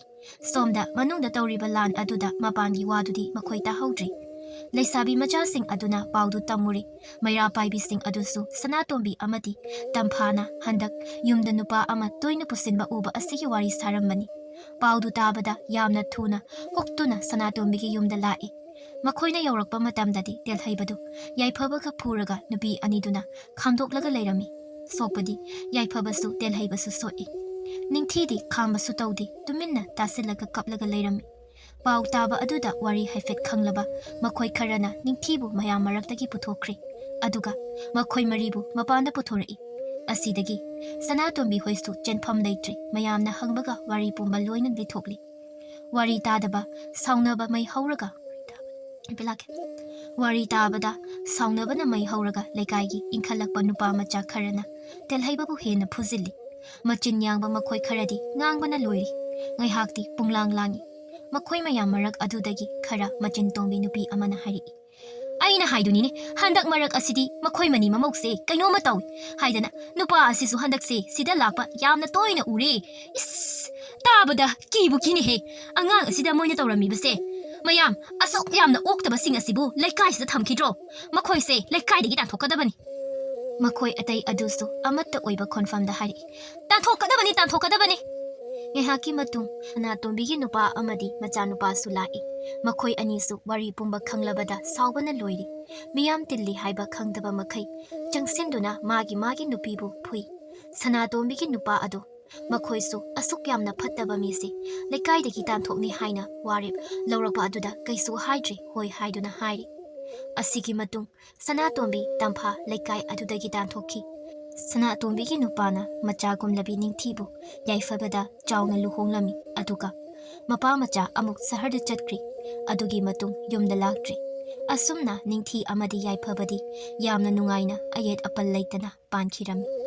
ꯁꯣꯝꯗ ꯃꯅꯨꯡꯗ ꯇꯧꯔꯤꯕ ꯂꯥꯟ ꯑꯗꯨꯗ ꯃꯄꯥꯟꯒꯤ ꯋꯥꯗꯨꯗꯤ ꯃꯈꯣꯏ ꯇꯥꯍꯧꯗ꯭ꯔꯦ꯫ ꯂꯩꯁꯥꯕꯤ ꯃꯆꯥꯁꯤꯡ ꯑꯗꯨꯅ ꯄꯥꯎꯗꯨ ꯇꯝꯃꯨꯔꯦ꯫ ꯃꯩꯔꯥ ꯄꯥꯏꯕꯤꯁꯤꯡ ꯑꯗꯨꯁꯨ ꯁꯅꯥꯇꯣꯝꯕꯤ ꯑꯃꯗꯤ ꯇꯝꯐꯥꯅ ꯍꯟꯗꯛ ꯌꯨꯝꯗ ꯅꯨꯄꯥ ꯑꯃ ꯇꯣꯏꯅ ꯄꯨꯁꯤꯟꯕ ꯎꯕ ꯑꯁꯤꯒꯤ ꯋꯥꯔꯤ ꯁꯥꯔꯝꯕꯅꯤ꯫ ꯄꯥꯎꯗꯨ ꯇꯥꯕꯗ ꯌꯥꯝꯅ ꯊꯨꯅ ꯍꯨꯛꯇꯨꯅ ꯁꯅꯥꯇꯣꯝꯕꯤꯒꯤ ꯌꯨꯝꯗ ꯂꯥꯛꯏ꯫ ꯃꯈꯣꯏꯅ ꯌꯧꯔꯛꯄ ꯃꯇꯝꯗꯗꯤ ꯇꯦꯜꯍꯩꯕꯗꯨ ꯌꯥꯏꯐꯕꯒ ꯐꯨꯔꯒ ꯅꯨꯄꯤ ꯑꯅꯤꯗꯨꯅ ꯈꯥꯝꯗꯣꯛꯂꯒ ꯂꯩꯔꯝꯃꯤ꯫ ꯁꯣꯛꯄꯗꯤ ꯌꯥꯏꯐꯕꯁꯨ ꯇꯦꯜꯍꯩꯕꯁꯨ ꯁꯣꯛꯏ꯫ ꯅꯤꯡꯊꯤꯗꯤ ꯈꯥꯝꯕꯁꯨ ꯇꯧꯗꯦ, ꯇꯨꯃꯤꯟꯅ ꯇꯥꯁꯤꯜꯂꯒ ꯀꯞꯂꯒ ꯂꯩꯔꯝꯃꯤ꯫ ꯄꯥꯎ ꯇꯥꯕ ꯑꯗꯨꯗ ꯋꯥꯔꯤ ꯍꯥꯏꯐꯦꯠ ꯈꯪꯂꯕ ꯃꯈꯣꯏ ꯈꯔꯅ ꯅꯤꯡꯊꯤꯕꯨ ꯃꯌꯥꯝ ꯃꯔꯛꯇꯒꯤ ꯄꯨꯊꯣꯛꯈ꯭ꯔꯦ꯫ ꯑꯗꯨꯒ ꯃꯈꯣꯏ ꯃꯔꯤꯕꯨ ꯃꯄꯥꯟꯗ ꯄꯨꯊꯣꯔꯛꯏ꯫ ꯑꯁꯤꯗꯒꯤ ꯁꯅꯥꯇꯣꯝꯕꯤ ꯍꯣꯏꯁꯨ ꯆꯦꯟꯐꯝ ꯂꯩꯇ꯭ꯔꯦ꯫ ꯃꯌꯥꯝꯅ ꯍꯪꯕꯒ ꯋꯥꯔꯤ ꯄꯨꯝꯕ ꯂꯣꯏꯅ ꯂꯤꯊꯣꯛꯂꯤ꯫ ꯋꯥꯔꯤ ꯇꯥꯗꯕ ꯁꯥꯎꯅꯕ ꯃꯩ ꯍꯧꯔꯒ ꯍꯥꯏꯐꯦꯠ ꯂꯥꯛꯀꯦ꯫ ꯋꯥꯔꯤ ꯇꯥꯕꯗ ꯁꯥꯎꯅꯕꯅ ꯃꯩ ꯍꯧꯔꯒ ꯂꯩꯀꯥꯏꯒꯤ ꯏꯟꯈꯠꯂꯛꯄ ꯅꯨꯄꯥ ꯃꯆꯥ ꯈꯔꯅ ꯇꯦꯜꯍꯩꯕꯕꯨ ꯍꯦꯟꯅ ꯐꯨꯖꯤꯜꯂꯤ꯫ ꯃꯆꯤꯟ ꯌꯥꯡꯕ ꯃꯈꯣꯏ ꯈꯔꯗꯤ ꯉꯥꯡꯕꯅ ꯂꯣꯏꯔꯤ꯫ ꯉꯥꯏꯍꯥꯛꯇꯤ ꯄꯨꯡꯂꯥꯡ ꯂꯥꯡꯏ꯫ ꯃꯈꯣꯏ ꯃꯌꯥꯝ ꯃꯔꯛ ꯑꯗꯨꯗꯒꯤ ꯈꯔ ꯃꯆꯤꯟ ꯇꯣꯡꯕꯤ ꯅꯨꯄꯤ ꯑꯃꯅ ꯍꯥꯏꯔꯛꯏ, "ꯑꯩꯅ ꯍꯥꯏꯗꯨꯅꯤꯅꯦ, ꯍꯟꯗꯛ ꯃꯔꯛ ꯑꯁꯤꯗꯤ ꯃꯈꯣꯏ ꯃꯅꯤ ꯃꯃꯧꯁꯦ ꯀꯩꯅꯣꯝꯃ ꯇꯧꯏ ꯍꯥꯏꯗꯅ ꯅꯨꯄꯥ ꯑꯁꯤꯁꯨ ꯍꯟꯗꯛꯁꯦ ꯁꯤꯗ ꯂꯥꯛꯄ ꯌꯥꯝꯅ ꯇꯣꯏꯅ ꯎꯔꯦ꯫ ꯏꯁ, ꯇꯥꯕꯗ ꯀꯤꯕꯨ ꯀꯤꯅꯦꯍꯦ꯫ ꯑꯉꯥꯡ ꯑꯁꯤꯗ ꯃꯣꯏꯅ ꯇꯧꯔꯝꯃꯤꯕꯁꯦ꯫ ꯃꯌꯥꯝ, ꯑꯁꯨꯛ ꯌꯥꯝꯅ ꯑꯣꯛꯇꯕꯁꯤꯡ ꯑꯁꯤꯕꯨ ꯂꯩꯀꯥꯏꯁꯤꯗ ꯊꯝꯈꯤꯗ꯭ꯔꯣ? ꯃꯈꯣꯏꯁꯦ ꯂꯩꯀꯥꯏꯗꯒꯤ ꯇꯥꯟꯊꯣꯛꯀꯗꯕꯅꯤ꯫" ꯃꯈꯣꯏ ꯑꯇꯩ ꯑꯗꯨꯁꯨ ꯑꯃꯠꯇ ꯑꯣꯏꯕ ꯈꯣꯟꯐꯝꯗ ꯍꯥꯏꯔꯛꯏ, "ꯇꯥꯟꯊꯣꯛꯀꯗꯕꯅꯤ, ꯇꯥꯟꯊꯣꯛꯀꯗꯕꯅꯤ!" ꯉꯥꯏꯍꯥꯛꯀꯤ ꯃꯇꯨꯡ ꯁꯅꯥꯇꯣꯝꯕꯤꯒꯤ ꯅꯨꯄꯥ ꯑꯃꯗꯤ ꯃꯆꯥꯅꯨꯄꯥꯁꯨ ꯂꯥꯛꯏ꯫ ꯃꯈꯣꯏ ꯑꯅꯤꯁꯨ ꯋꯥꯔꯤ ꯄꯨꯝꯕ ꯈꯪꯂꯕꯗ ꯁꯥꯎꯕꯅ ꯂꯣꯏꯔꯤ꯫ ꯃꯤꯌꯥꯝ ꯇꯤꯜꯂꯤ ꯍꯥꯏꯕ ꯈꯪꯗꯕ ꯃꯈꯩ ꯆꯪꯁꯤꯟꯗꯨꯅ ꯃꯥꯒꯤ ꯃꯥꯒꯤ ꯅꯨꯄꯤꯕꯨ ꯐꯨꯏ꯫ ꯁꯅꯥꯇꯣꯝꯕꯤꯒꯤ ꯅꯨꯄꯥ ꯑꯗꯣ, "ꯃꯈꯣꯏꯁꯨ ꯑꯁꯨꯛ ꯌꯥꯝꯅ ꯐꯠꯇꯕ ꯃꯤꯁꯦ ꯂꯩꯀꯥꯏꯗꯒꯤ ꯇꯥꯟꯊꯣꯛꯅꯤ ꯍꯥꯏꯅ ꯋꯥꯔꯦꯞ ꯂꯧꯔꯛꯄ ꯑꯗꯨꯗ ꯀꯩꯁꯨ ꯍꯥꯏꯗ꯭ꯔꯦ, ꯍꯣꯏ ꯍꯥꯏꯗꯨꯅ ꯍꯥꯏꯔꯤ꯫" ꯑꯁꯤꯒꯤ ꯃꯇꯨꯡ ꯁꯅꯥꯇꯣꯝꯕꯤ ꯇꯝꯐꯥ ꯂꯩꯀꯥꯏ ꯑꯗꯨꯗꯒꯤ ꯇꯥꯟꯊꯣꯛꯈꯤ꯫ ꯁꯅꯥꯇꯣꯝꯕꯤꯒꯤ ꯅꯨꯄꯥꯅ ꯃꯆꯥꯒꯨꯝꯂꯕꯤ ꯅꯤꯡꯊꯤꯕꯨ ꯌꯥꯏꯐꯕꯗ ꯆꯥꯎꯅ ꯂꯨꯍꯣꯡꯂꯝꯃꯤ, ꯑꯗꯨꯒ ꯃꯄꯥ ꯃꯆꯥ ꯑꯃꯨꯛ ꯁꯍꯔꯗ ꯆꯠꯈ꯭ꯔꯤ꯫ ꯑꯗꯨꯒꯤ ꯃꯇꯨꯡ ꯌꯨꯝꯗ ꯂꯥꯛꯇ꯭ꯔꯤ꯫ ꯑꯁꯨꯝꯅ ꯅꯤꯡꯊꯤ ꯑꯃꯗꯤ ꯌꯥꯏꯐꯕꯗꯤ ꯌꯥꯝꯅ ꯅꯨꯡꯉꯥꯏꯅ ꯑꯌꯦꯠ ꯑꯄꯟ ꯂꯩꯇꯅ ꯄꯥꯟꯈꯤꯔꯝꯃꯤ꯫